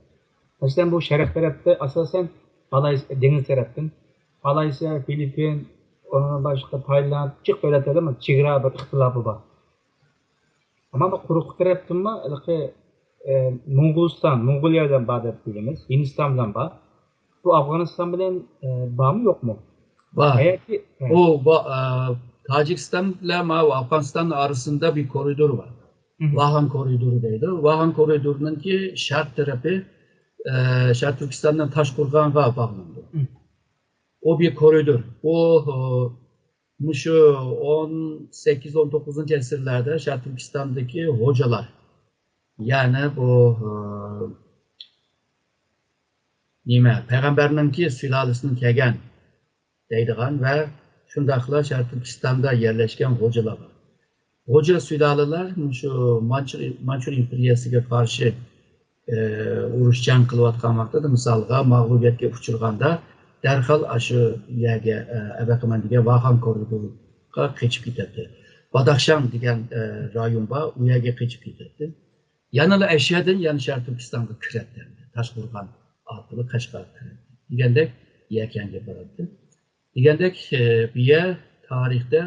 مەسىلەن، بۇ شەرق تەرەپتە ئاساسەن مالايسىيا، دېڭىز تەرەپتىن مالايسىيا، فىلىپپىن، ئۇنىڭدىن باشقا تايلاند، جىق دۆلەتلەردە چېگرا بىر ئىختىلاپى بار. ئەمما بۇ قۇرۇق تەرەپتىنمۇ ھېلىقى، ئە، موڭغۇلىستان، موڭغۇلىيە بىلەن بار دەپ بىلىمىز، ھىندىستان بىلەن بار. بۇ ئافغانىستان بىلەن، ئە، بارمۇ، يوقمۇ؟ بار. ئەگەر كى-، ئە. ئۇ با-، ئە، تاجىكىستان بىلەن ماۋۇ ئافغانىستان ئارىسىدا بىر كورىدور بار. مم. ۋاخان كورىدورى دەيدۇ. ۋاخان كورىدورىنىڭكى شەرق تەرىپى، ئە، شەرقىي تۈركىستاندىن تاشقورغانغا باغلىنىدۇ. مم. ئۇ بىر كورىدور. ئۇ، ئۇ، مۇشۇ ئون سەككىز، ئون توققۇزىنچى ئەسىرلەردە شەرقىي تۈركىستاندىكى خوجىلار، يەنى بۇ، ئە، نېمە، پەيغەمبەرنىڭكى سۇلالىسىدىن كەلگەن دەيدىغان ۋە شۇنداقلا شەرقىي تۈركىستاندا يەرلەشكەن خوجىلار بار. خوجا سۇلالىلار مۇشۇ مانچۇر، مانچۇر ئىمپېرىيەسىگە قارشى، ئى، ئۇرۇش جەڭ قىلىۋاتقان ۋاقتىدا، مىسالغا، مەغلۇبىيەتكە ئۇچرىغاندا، دەرھال ئاشۇ يەرگە، ئە، ئەبەقىمەن دېگەن ۋاخان كورىدورىغا قېچىپ كېتەتتى. باداخشان دېگەن، ئە، رايون بار، ئۇ يەرگە قېچىپ كېتەتتى. يەنىلا ئەشەدىن يەنە شەرقىي تۈركىستانغا كىرەتتى، تاشقورغان ئارقىلىق قەشقەرگە كىرەتتى. دېگەندەك يەكەنگە باراتتى. دېگەندەك، ئە، بۇ يەر تارىختا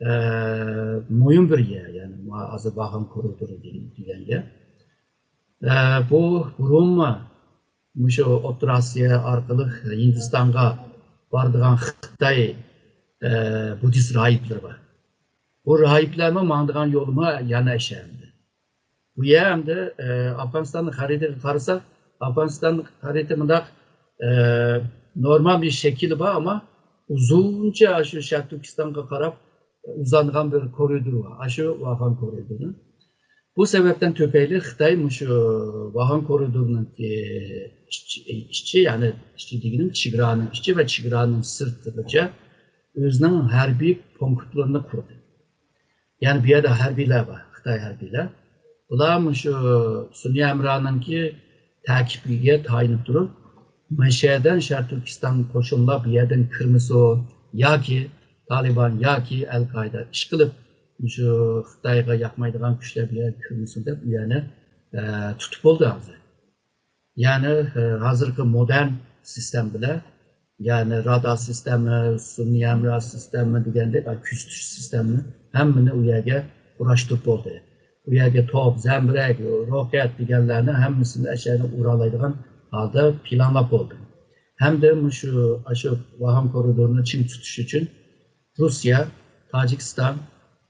ئە، مۇھىم بىر يەر، يەنى ھازىر ۋاخان كورىدورى دېگەن، دېگەن يەر. ئە، بۇ بۇرۇنمۇ مۇشۇ ئوتتۇرا ئاسىيا ئارقىلىق ھىندىستانغا بارىدىغان خىتاي، ئە، بۇددىست راھىبلىرى بار. بۇ راھىبلارمۇ ماڭىدىغان يولىمۇ يەنە ئەشەمدى. بۇ يەر ئەمدى، ئە، ئافغانىستاننىڭ خەرىتىگە قارىساق، ئافغانىستان خەرىتە مۇنداق، ئە، نورمال بىر شەكلى بار، ئەمما ئۇزۇنچە شۇ شەرقىي تۈركىستانغا قاراپ ئۇزانغان بىر كورىدور بار. ئاشۇ ۋاخان كورىدورى. بۇ سەۋەبتىن تۈپەيلى خىتاي مۇشۇ ۋاخان كورىدورىنىڭكى ئىچى، ئىچى، يەنى ئىچى دېگىنىم چېگرانىڭ ئىچى ۋە چېگرانىڭ سىرتىغىچە ئۆزىنىڭ ھەربىي پونكىتلىرىنى قۇردى. يەنى بۇ يەردە ھەربىيلەر بار، خىتاي ھەربىيلەر. بۇلار مۇشۇ سۈنئىي ھەمرانىڭكى تەكىپىگە تايىنىپ تۇرۇپ، مەشەدىن شەرقىي تۈركىستان قوشۇنلار بۇ يەردىن كىرمىسۇن ياكى تالىبان ياكى ئەل قائىدە ئىشقىلىپ، مۇشۇ خىتايغا ياقمايدىغان كۈچلەر بۇ يەرگە كىرمىسۇن دەپ، بۇ يەرنى، ئە، تۇتۇپ بولدى ھازىر. يەنى، ئە، ھازىرقى مودېرن سىستېما بىلەن، يەنى رادار سىستېما، سۈنئىي ھەمراھ سىستېما دېگەندەك، ئە، كۆزىتىش سىستېمىنى ھەممىنى ئۇ يەرگە قۇراشتۇرۇپ بولدى. ئۇ يەرگە توپ، زەمبىرەك، روكەت دېگەنلەرنى ھەممىسىنى ئەشەنى ئۇرالايدىغان ھالدا پىلانلاپ بولدى. ھەمدە مۇشۇ، ئاشۇ ۋاخان كورىدورىنى چىڭ تۇتۇش ئۈچۈن روسىيە، تاجىكىستان،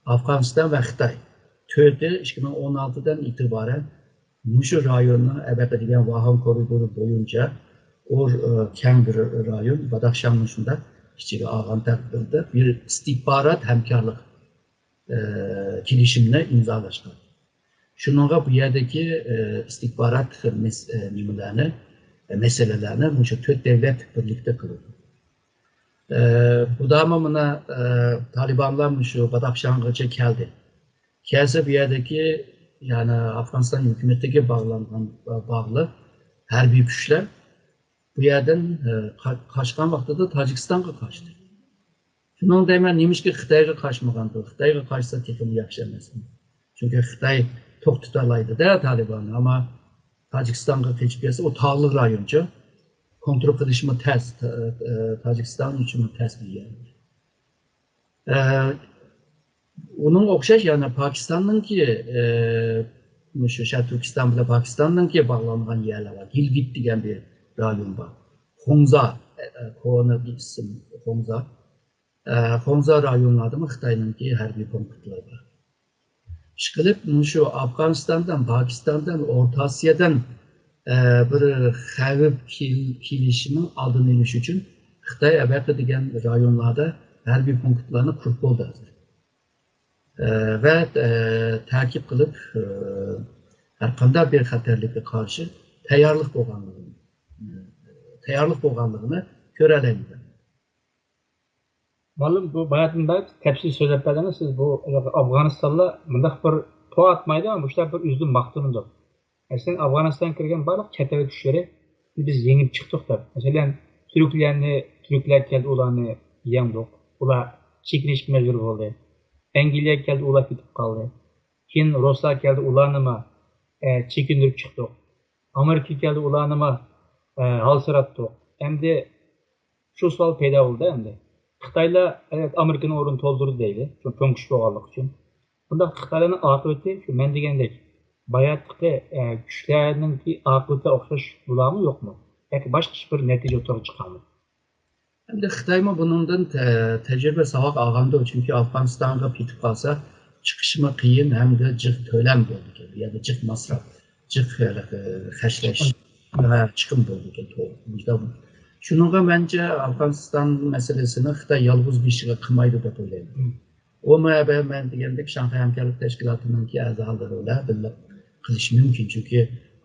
ئافغانىستان ۋە خىتاي تۆتى ئىككى مىڭ ئون ئالتىدىن ئېتىبارەن مۇشۇ رايوننىڭ ئەبەقە دېگەن ۋاخان كورىدورى بويىچە ئۇ، ئە، كەڭ بىر رايون، باداخشانمۇ شۇنداق ئىچىگە ئالغان تەقدىردە بىر ئىستىخبارات ھەمكارلىق، ئە، كېلىشىمىنى ئىمزالاشقان. شۇنىڭغا بۇ يەردىكى، ئە، ئىستىخبارات مەس-، ئە، نېمىلەرنى، ئە، مەسىلىلەرنى مۇشۇ تۆت دۆلەت بىرلىكتە قىلىدۇ. ئە، بۇدامۇ مانا، ئە، تالىبانلار مۇشۇ باداخشانغىچە كەلدى. كەلسە بۇ يەردىكى، يەنى ئافغانىستان ھۆكۈمىتىگە باغلانغان، باغلىق ھەربىي كۈچلەر بۇ يەردىن، ئە، قا-، قاچقان ۋاقتىدا تاجىكىستانغا قاچتى. شۇنىڭ دەيمەن، نېمىشقا خىتايغا قاچمىغاندۇ؟ خىتايغا قاچسا تېخىمۇ ياخشى ئەمەسمۇ؟ چۈنكى خىتاي توختىتالايدۇ-دە تالىباننى، ئەمما تاجىكىستانغا قېچىپ كەتسە، ئۇ تاغلىق رايونچۇ، كونترول قىلىشمۇ تەس، تا-، ئە، تاجىكىستان ئۈچۈنمۇ تەس بىر يەر. ئە، ئۇنىڭغا ئوخشاش يەنە پاكىستاننىڭكى، ئە، مۇشۇ شەرقىي تۈركىستان بىلەن پاكىستاننىڭكى باغلانغان يەرلەر بار. گىلگىت دېگەن بىر رايون بار. خۇڭزا، ئە، ئە، كونا بىر ئىسىم خۇڭزا. ئە، خۇڭزا رايونلاردىمۇ خىتاينىڭكى ھەربىي پونكىتلىرى بار. ئىشقىلىپ، مۇشۇ ئافغانىستاندىن، پاكىستاندىن، ئورتا ئاسىيادىن، ئە، بىر خەۋپ كېل-، كېلىشىنىڭ ئالدىنى ئېلىش ئۈچۈن خىتاي ئەبەقە دېگەن رايونلاردا ھەربىي پونكىتلارنى قۇرۇپ بولدى ھازىر. ئە، ۋە، ئە، تەكىت قىلىپ، ئە، ھەر قانداق بىر خەتەرلىككە قارشى تەييارلىق بولغانلىقىنى، ئە، تەييارلىق بولغانلىقىنى كۆرەلەيمىز. مۇئەللىم، بۇ باياتىن بەك تەپسىلىي سۆزلەپ بەردىڭىز. سىز بۇ ئافغانىستانلار مۇنداق بىر پو ئاتمايدۇ، مۇشۇنداق بىر ئۆزىدىن ماختىنىدۇ. مەسىلەن، ئافغانىستانغا كىرگەن بارلىق چەت ئەل كۈچلىرى، بىز يېڭىپ چىقتۇق دەپ. مەسىلەن، تۈركلەرنى، تۈركلەر كەلدى، ئۇلارنى يەڭدۇق. ئۇلار چېكىنىشكە مەجبۇر بولدى. ئەنگلىيە كەلدى، ئۇلار كېتىپ قالدى. كېيىن رۇسلار كەلدى، ئۇلارنىمۇ، ئە، چېكىندۈرۈپ چىقتۇق. ئامېرىكا كەلدى، ئۇلارنىمۇ، ئە، ھالسىراتتۇق. ئەمدى شۇ سوئال پەيدا بولدى ئەمدى. خىتايلار، ئەلۋەتتە، ئامېرىكىنىڭ ئورنىنى تولدۇردى دەيلى، چوڭ، چوڭ كۈچ بولغانلىقى ئۈچۈن. بۇنداق خىتايلارنىڭ ئاقىۋىتى شۇ مەن دېگەندەك باياتقى، ئە، كۈچلەرنىڭكى ئاقىۋىتىگە ئوخشاش بولارمۇ، يوقمۇ؟ ياكى باشقىچە بىر نەتىجە ئوتتۇرىغا چىقارمۇ؟ ئەمدى خىتايمۇ بۇنىڭدىن تە-، تەجرىبە ساۋاق ئالغاندۇ، چۈنكى ئافغانىستانغا پېتىپ قالسا، چىقىشمۇ قىيىن ھەمدە جىق تۆلەم بولىدىكەن، بۇ يەردە جىق ماسراپ، جىق، ئە، خەجلەش، ھە، چىقىم بولىدىكەن، توغرا. شۇنىڭغا مەنچە ئافغانىستان مەسىلىسىنى خىتاي يالغۇز بېشىغا قىلمايدۇ دەپ ئويلايمەن. ئۇمۇ ئەبە مەن دېگەندەك شاڭخەي ھەمكارلىق تەشكىلاتىنىڭكى ئەزالىرى بىلەن بىللە قىلىشى مۇمكىن. چۈنكى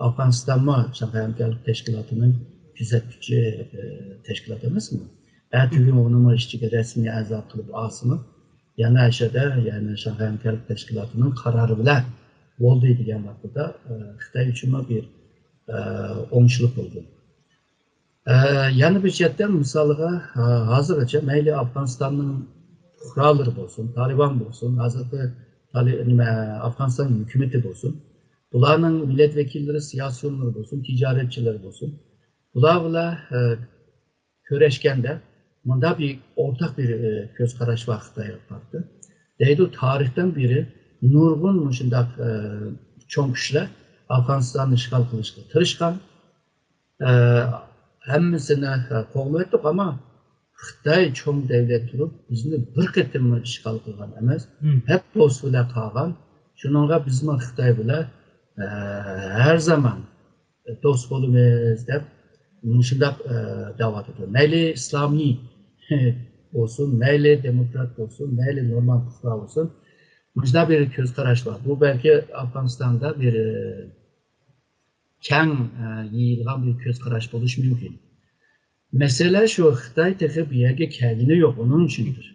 ئافغانىستانمۇ شاڭخەي ھەمكارلىق تەشكىلاتىنىڭ كۆزەتكۈچى، ئە، تەشكىلات ئەمەسمۇ؟ ئەتىگۈن ئۇنىمۇ ئىچىگە رەسمىي ئەزا قىلىپ ئالسىمۇ، يەنە ئەشەدە، يەنى شاڭخەي ھەمكارلىق تەشكىلاتىنىڭ قارارى بىلەن بولدى دېگەن ۋاقتىدا، ئە، خىتاي ئۈچۈنمۇ بىر، ئە، ئوڭۇشلۇق بولدى. ئە، يەنە بىر جەھەتتىن مىسالغا، ئە، ھازىرغىچە مەيلى ئافغانىستاننىڭ پۇقرالىرى بولسۇن، تالىبان بولسۇن، ھازىرقى تالى-، نېمە، ئافغانىستان ھۆكۈمىتى بولسۇن، بۇلارنىڭ مىللەت ۋەكىللىرى، سىياسىيونلىرى بولسۇن، تىجارەتچىلىرى بولسۇن، بۇلار بىلەن، ئە، كۆرۈشكەندە، مۇنداق بىر ئورتاق بىر، ئە، كۆز قاراش بار خىتايغا قارىتا. دەيدۇ، تارىختىن بېرى نۇرغۇن مۇشۇنداق، ئە، چوڭ كۈچلەر ئافغانىستاننى ئىشغال قىلىشقا تىرىشقان. ئە، ھەممىسىنى، ئە، قوغلىۋەتتۇق، ئەمما خىتاي چوڭ دەۋلەت تۇرۇپ، بىزنى بىر قېتىممۇ ئىشغال قىلغان ئەمەس. مم. ھەپ دوست بىلەن قالغان. شۇنىڭغا بىزمۇ خىتاي بىلەن، ئە، ھەر زامان دوست بولىمىز دەپ مۇشۇنداق، ئە، دەۋاتىدۇ. مەيلى ئىسلامىي بولسۇن، مەيلى دېموكرات بولسۇن، مەيلى نورمال پۇقرا بولسۇن، مۇشۇنداق بىر كۆز قاراش بار. بۇ بەلكى ئافغانىستاندا بىر، ئە، كەڭ، ئە، يېيىلغان بىر كۆز قاراش بولۇشى مۇمكىن. مەسىلە شۇ، خىتاي تېخى بۇ يەرگە كەلگىنى يوق، ئۇنىڭ ئۈچۈندۇر.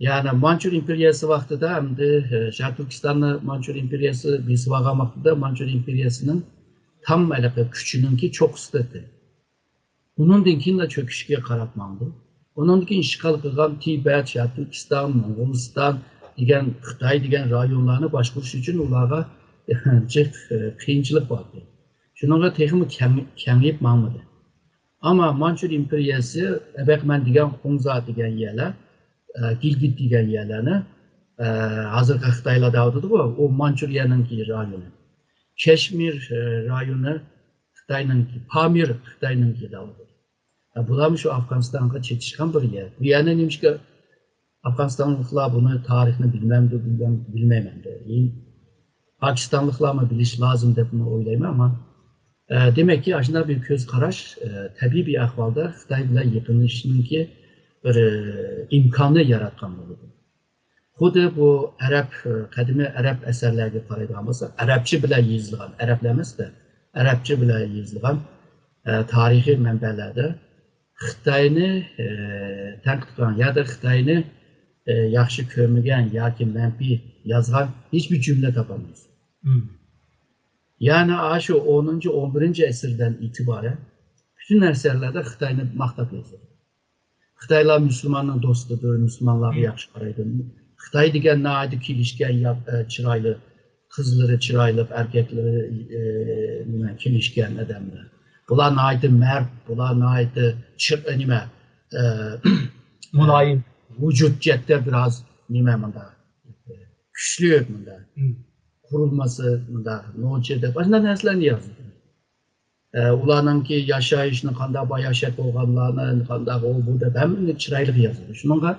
يەنى مانچۇر ئىمپېرىيەسى ۋاقتىدا ئەمدى، ئە، شەرقىي تۈركىستاننى مانچۇر ئىمپېرىيەسى بېسىۋالغان ۋاقتىدا مانچۇر ئىمپېرىيەسىنىڭ تام ھېلىقى كۈچىنىڭكى چوققىسىدا ئىدى. ئۇنىڭدىن كېيىنلا چۆكۈشكە قاراپ ماڭدى. ئۇنىڭدىن كېيىن ئىشغال قىلغان تىبەت، شەرقىي تۈركىستان، موڭغۇلىستان دېگەن، خىتاي دېگەن رايونلارنى باشقۇرۇش ئۈچۈن ئۇلارغا جىق، ئە، قىيىنچىلىق باردى. شۇنىڭغا تېخىمۇ كەڭ-، كېڭىيىپ ماڭمىدى. ئەمما مانچۇر ئىمپېرىيەسى، ئەبەقمەن دېگەن، خۇڭزا دېگەن يەرلەر، ئە، گىلگىت دېگەن يەرلەرنى، ئە، ھازىرقى خىتايلار دەۋاتىدىغۇ، ئۇ مانچۇرىيەنىڭكى رايونى. كەشمىر، ئە، رايونى خىتاينىڭكى، پامىر خىتاينىڭكى دەۋاتىدۇ. ئە، بۇلارمۇ شۇ ئافغانىستانغا چېتىشقان بىر يەر. بۇ يەرنى نېمىشقا ئافغانىستانلىقلار بۇنى، تارىخنى بىلمەمدۇ، بىلمەم-، بىلمەيمەن. ئى، پاكىستانلىقلارمۇ بىلىشى لازىم دەپمۇ ئويلايمەن، ئەمما، ئە، دېمەككى، ئاشۇنداق بىر كۆز قاراش، ئە، تەبىئىي بىر ئەھۋالدا خىتاي بىلەن يېقىنلىشىشنىڭكى بىر، ئە، ئىمكاننى ياراتقان بولىدۇ. خۇددى بۇ ئەرەب، ئە، قەدىمىي ئەرەب ئەسەرلەرگە قارايدىغان بولساق، ئەرەبچە بىلەن يېزىلغان، ئەرەبلەر ئەمەس-دە، ئەرەبچە بىلەن يېزىلغان، ئە، تارىخىي مەنبەلەردە خىتاينى، ئە، تەنقىد قىلغان ياكى خىتاينى، ئە، ياخشى كۆرمىگەن ياكى مەنپىي يازغان ھېچبىر جۈملە تاپالمايسىز. مم. يەنى ئاشۇ ئونىنچى، ئون بىرىنچى ئەسىردىن ئېتىبارەن پۈتۈن ئەسەرلەردە خىتاينى ماختاپ يازىدۇ. خىتايلار مۇسۇلماننىڭ دوستىدۇر، مۇسۇلمانلارغا ياخشى قارايدۇ. خىتاي دېگەن ناھايىتى كېلىشكەن، يا-، ئە، چىرايلىق، قىزلىرى چىرايلىق، ئەركەكلىرى، ئە، نېمە، كېلىشكەن ئادەملەر. بۇلار ناھايىتى مەرد، بۇلار ناھايىتى چىر-، ئە، نېمە، ئە، مۇلايىم. ۋۇجۇد جەھەتتە بىراز نېمە مۇنداق، كۈچلۈك مۇنداق. مم. قۇرۇلمىسى مۇنداق نوچى دەپ ئاشۇنداق نەرسىلەرنى يازىدۇ. ئە، ئۇلارنىڭكى ياشايىشىنى قانداق باياشات بولغانلارنى، قانداق ئۇ بۇ دەپ ھەممىنى چىرايلىق يازىدۇ. شۇنىڭغا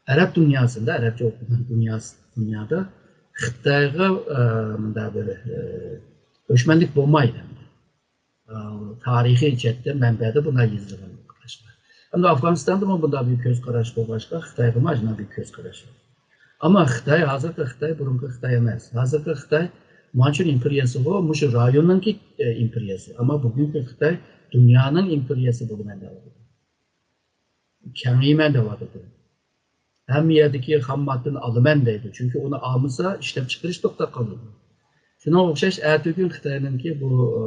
ئەرەب دۇنياسىدا، ئەرەبچە ئوقۇغان دۇنياسى، دۇنيادا خىتايغا، ئە، مۇنداق بىر، ئە، ئۆچمەنلىك بولمايدۇ ئەمدى. ئە، تارىخىي جەھەتتە مەنبەدە بۇنداق يېزىلغان ئوخشاش. ئەمدى ئافغانىستاندىمۇ بۇنداق بىر كۆز قاراش بولغاچقا، خىتايغىمۇ ئاشۇنداق بىر كۆز قاراش بار. ئەمما خىتاي، ھازىرقى خىتاي بۇرۇنقى خىتاي ئەمەس. ھازىرقى خىتاي مانچۇر ئىمپېرىيەسىغۇ مۇشۇ رايوننىڭكى، ئە، ئىمپېرىيەسى. ئەمما بۈگۈنكى خىتاي دۇنيانىڭ ئىمپېرىيەسى بولىمەن دەۋاتىدۇ. كېڭىيىمەن دەۋاتىدۇ. ھەممە يەردىكى خام ماددىنى ئالىمەن دەيدۇ. چۈنكى ئۇنى ئالمىسا، ئىشلەپچىقىرىش توختاپ قالىدۇ. شۇنىڭغا ئوخشاش، ئەتىگۈن خىتاينىڭكى بۇ، ئە،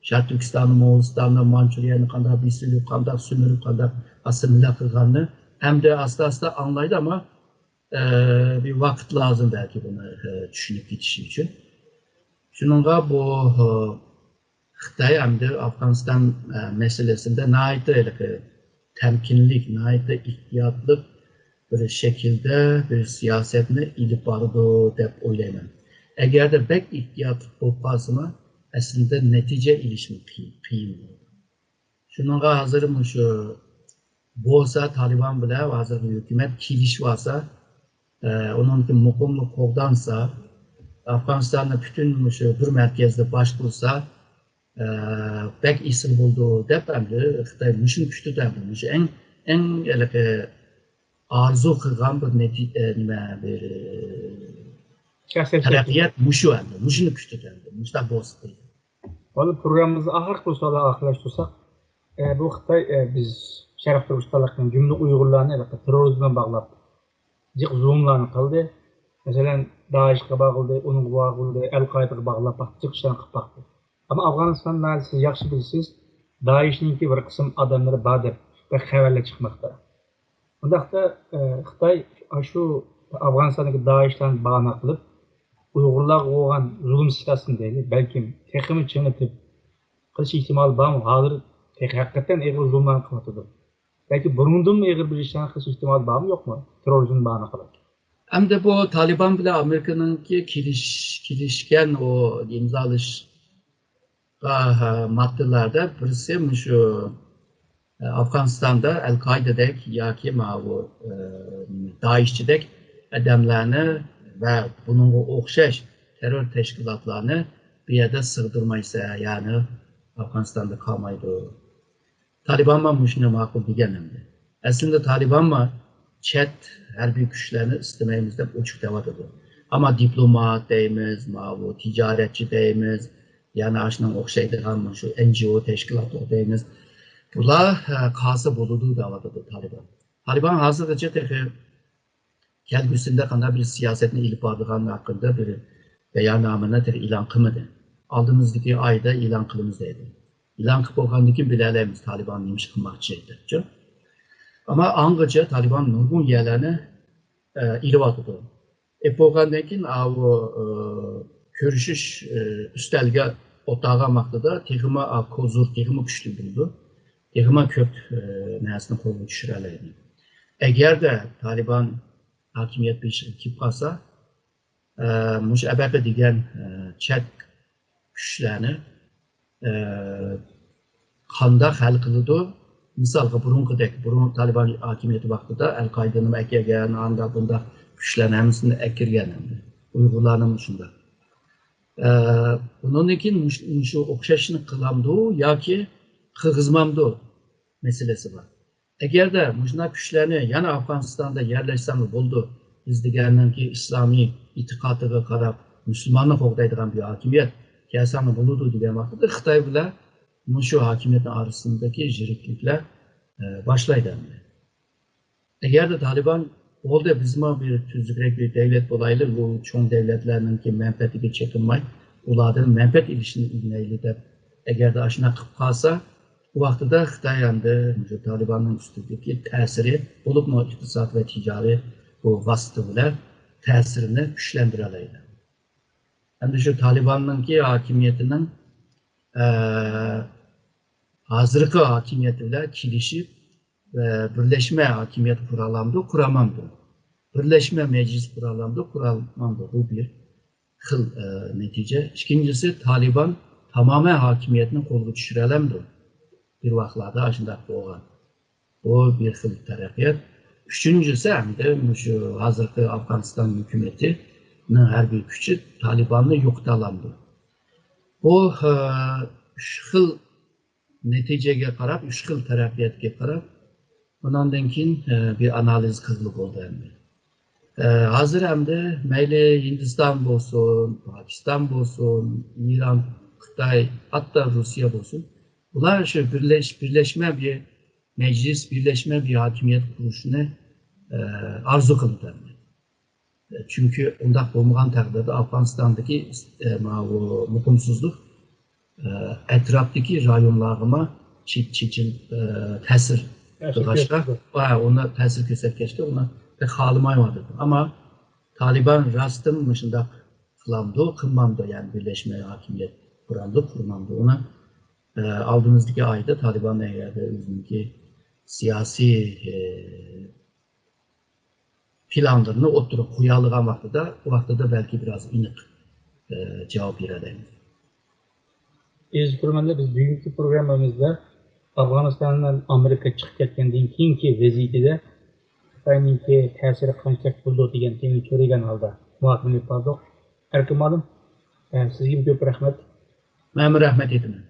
شەرقىي تۈركىستاننى، موڭغۇلىستاننى، مانچۇرىيەنى قانداق بېسىۋېلىپ، قانداق سۈمۈرۈپ، قانداق ئاسسىمىلياتسىيە قىلغاننى ئەمدى ئاستا-ئاستا ئاڭلايدۇ، ئەمما، ئە، بىر ۋاقىت لازىم بەلكى بۇنى، ئە، چۈشىنىپ كېتىشى ئۈچۈن. شۇنىڭغا بۇ، ئە، خىتاي ئەمدى ئافغانىستان، ئە، مەسىلىسىدە ناھايىتى ھېلىقى تەمكىنلىك، ناھايىتى ئېھتىياتلىق بىر شەكىلدە بىر سىياسەتنى ئېلىپ بارىدۇ دەپ ئويلايمەن. ئەگەردە بەك ئېھتىياتلىق بولۇپ قالسىمۇ، ئەسلىدە نەتىجە ئېلىشمۇ قىيىن، قىيىن بولىدۇ. شۇنىڭغا ھازىر مۇشۇ بولسا تالىبان بىلەن ھازىرقى ھۆكۈمەت كېلىشىۋالسا، ئە، ئۇنىڭدىن مۇقىملىق قوغدانسا، ئافغانىستاننى پۈتۈن مۇشۇ بىر مەركەزدە باشقۇرسا، ئە، بەك ئېسىل بولىدۇ دەپ ئەمدى خىتاي مۇشۇنى كۈتىدۇ ئەمدى. مۇشۇ ئەڭ، ئەڭ ھېلىقى ئارزۇ قىلغان بىر نەتىجە، ئە، نېمە، بىر تەرەققىيات مۇشۇ ئەمدى. مۇشۇنى كۈتىدۇ ئەمدى. مۇشۇنداق بولسا دەيدۇ. ۋاللا پروگراممىمىزنى ئاخىرقى بىر سوئال بىلەن ئاخىرلاشتۇرساق، ئە، بۇ خىتاي، ئە، بىز شەرقىي تۈركىستانلىقنى، جۈملە ئۇيغۇرلارنى ھېلىقى تېررورىزم بىلەن باغلاپ، جىق زۇلۇملارنى قىلدى. مەسىلەن، دائىشقا باغلىدى، ئۇنىڭغا باغلىدى، ئەل-قائىدىغا باغلاپ باقتى، جىق ئىشلارنى قىلىپ باقتى. ئەمما ئافغانىستاندا سىز ياخشى بىلىسىز، دائىشنىڭكى بىر قىسىم ئادەملىرى بار دەپ بەك خەۋەرلەر چىقماقتا. ئۇنداقتا، ئە، خىتاي ئاشۇ ئافغانىستاندىكى دائىشلارنى باھانە قىلىپ، ئۇيغۇرلارغا بولغان زۇلۇم سىياسىتىنى دەيلى، بەلكىم تېخىمۇ چىڭىتىپ قىلىش ئېھتىمالى بارمۇ؟ ھازىر تېخى ھەقىقەتەن ئېغىر زۇلۇملارنى قىلىۋاتىدۇ. بەلكى بۇرۇندىنمۇ ئېغىر بىر ئىشنى قىلىش ئېھتىمالى بارمۇ، يوقمۇ؟ تېررورىزمنى باھانە قىلىپ. ئەمدى بۇ تالىبان بىلەن ئامېرىكىنىڭكى كېلىش-، كېلىشكەن ئۇ ئىمزالاشقا ماددىلاردا بىرسى مۇشۇ ئافغانىستاندا ئەل-قائىدىدەك ياكى ماۋۇ، ئە، دائىشچىدەك ئادەملەرنى ۋە بۇنىڭغا ئوخشاش تېررور تەشكىلاتلارنى بۇ يەردە سىغدۇرمايسەن، يەنى ئافغانىستاندا قالمايدۇ. تالىبانمۇ مۇشۇنى ماقۇل دېگەن ئەمدى. ئەسلىدە تالىبانمۇ چەت ھەربىي كۈچلەرنى ئىستىمەيمىز دەپ ئوچۇق دەۋاتىدۇ. ئەمما دىپلومات دەيمىز، ماۋۇ تىجارەتچى دەيمىز، يەنە ئاشۇنىڭ ئوخشايدىغان شۇ ئېن جى ئو تەشكىلاتلىرى دەيمىز. بۇلار، ھە، قالسا بولىدۇ دەۋاتىدۇ تالىبان. تالىبان ھازىرغىچە تېخى كەلگۈسىدە قانداق بىر سىياسەتنى ئېلىپ بارىدىغانلىقى ھەققىدە بىر باياننامىنى تېخى ئېلان قىلمىدى. ئالدىمىزدىكى ئايدا ئېلان قىلىمىز دەيدۇ. ئېلان قىلىپ بولغاندىن كېيىن بىلەلەيمىز تالىبان نېمە ئىش قىلماقچى دەپچۇ. ئەمما ئاڭغىچە تالىبان نۇرغۇن يەرلەرنى، ئە، ئېلىۋاتىدۇ. ئېلىپ بولغاندىن كېيىن، ئاۋۇ، ئە، كۆرۈشۈش، ئە، ئۈستەلگە ئولتۇرغان ۋاقتىدا تېخىمۇ، ئا، كوزۇر تېخىمۇ كۈچلۈك بولىدۇ. تېخىمۇ كۆپ، ئە، نەرسىنى قولغا چۈشۈرەلەيدۇ. ئەگەردە تالىبان ھاكىمىيەت بېشىغا كېلىپ قالسا، ئە، مۇشۇ ئەبەقە دېگەن، ئە، چەت كۈچلەرنى، ئە، قانداق ھەل قىلىدۇ؟ مىسالغا، بۇرۇنقىدەك، بۇرۇن تالىبان ھاكىمىيىتى ۋاقتىدا ئەل-قائىدىنىمۇ ئەكەلگەن، ئانداق بۇنداق كۈچلەرنى ھەممىسىنى ئەكىرگەن ئەمدى. ئۇيغۇرلارنىمۇ شۇنداق. ئە، بۇنىڭدىن كېيىن مۇش-، مۇشۇ ئوخشاشنى قىلامدۇ ياكى قىلغۇزمامدۇ مەسىلىسى بار. ئەگەردە مۇشۇنداق كۈچلەرنى يەنە ئافغانىستاندا يەرلەشسەڭلار بولىدۇ، بىز دېگەننىڭكى ئىسلامىي ئېتىقادىغا قاراپ مۇسۇلماننى قوغدايدىغان بىر ھاكىمىيەت كەلسەڭلار بولىدۇ دېگەن ۋاقىتتا خىتاي بىلەن مۇشۇ ھاكىمىيەتنىڭ ئارىسىندىكى يىرىكلىكلەر، ئە، باشلايدۇ ئەمدى. ئەگەردە تالىبان بولدى، بىزمۇ بىر تۈزۈكرەك بىر دەۋلەت بولايلى، بۇ چوڭ دەۋلەتلەرنىڭكى مەنپەئەتىگە چېقىنماي، ئۇلاردىن مەنپەئەت ئېلىشنى ئۆگىنەيلى دەپ، ئەگەردە ئاشۇنداق قىلىپ قالسا، ئۇ ۋاقتىدا خىتاي ئەمدى مۇشۇ تالىباننىڭ ئۈستىدىكى تەسىرى، بولۇپمۇ ئىقتىساد ۋە تىجارىي بۇ ۋاسىتە بىلەن تەسىرىنى كۈچلەندۈرەلەيدۇ. ئەمدى شۇ تالىباننىڭكى ھاكىمىيىتىنىڭ، ئە، ھازىرقى ھاكىمىيىتى بىلەن كېلىشىپ، ئە، بىرلەشمە ھاكىمىيەت قۇرالامدۇ، قۇرامامدۇ؟ بىرلەشمە مەجلىس قۇرالامدۇ، قۇرالمامدۇ؟ بۇ بىر خىل، ئە، نەتىجە. ئىككىنچىسى، تالىبان تامامەن ھاكىمىيەتنى قولغا چۈشۈرەلەمدۇ؟ بىر ۋاقىتلاردا ئاشۇنداق بولغان. بۇ بىر خىل تەرەققىيات. ئۈچىنچىسى، ئەمدى مۇشۇ ھازىرقى ئافغانىستان ھۆكۈمىتىنىڭ ھەربىي كۈچى تالىباننى يوقىتالامدۇ؟ بۇ، ئە، ئۈچ خىل نەتىجىگە قاراپ، ئۈچ خىل تەرەققىياتقا قاراپ، ئۇنىڭدىن كېيىن، ئە، بىر ئانالىز قىلغىلى بولىدۇ ئەمدى. ئە، ھازىر ئەمدى مەيلى ھىندىستان بولسۇن، پاكىستان بولسۇن، ئىران، خىتاي، ھەتتا روسىيە بولسۇن، بۇلار شۇ بىرلەش-، بىرلەشمە بىر مەجلىس، بىرلەشمە بىر ھاكىمىيەت قۇرۇشنى، ئە، ئارزۇ قىلىدۇ ئەمدى. چۈنكى ئۇنداق بولمىغان تەقدىردە ئافغانىستاندىكى، ئە، ماۋۇ مۇقىمسىزلىق، ئە، ئەتراپتىكى رايونلارغىمۇ چېچىل-، ئە، تەسىر قىلغاچقا، ۋە ئۇنى تەسىر كۆرسەتكەچكە ئۇنى بەك خالىمايۋاتىدۇ. ئەمما تالىبان راستتىن مۇشۇنداق قىلامدۇ، قىلمامدۇ، يەنى بىرلەشمە ھاكىمىيەت قۇرامدۇ، قۇرمامدۇ، ئۇنى، ئە، ئالدىمىزدىكى ئايدا تالىبان ئەگەردە ئۆزىنىڭكى سىياسىي، ئە، پىلانلىرىنى ئوتتۇرىغا قويالىغان ۋاقتىدا، ۋاقتىدا بەلكى بىراز ئېنىق، ئە، جاۋاب بېرەلەيمىز. ئەزىز كۆرۈرمەنلەر، بىز بۈگۈنكى پروگراممىمىزدا ئافغانىستاندىن ئامېرىكا چىقىپ كەتكەندىن كېيىنكى ۋەزىيىتىدە خىتاينىڭكى تەسىرى قانچىلىك بولىدۇ دېگەن تېمىنى كۆرگەن ھالدا مۇھاكىمە ئېلىپ باردۇق. ئەركىن مۇئەللىم، ئە، سىزگىمۇ كۆپ رەھمەت. مەنمۇ رەھمەت ئېيتىمەن.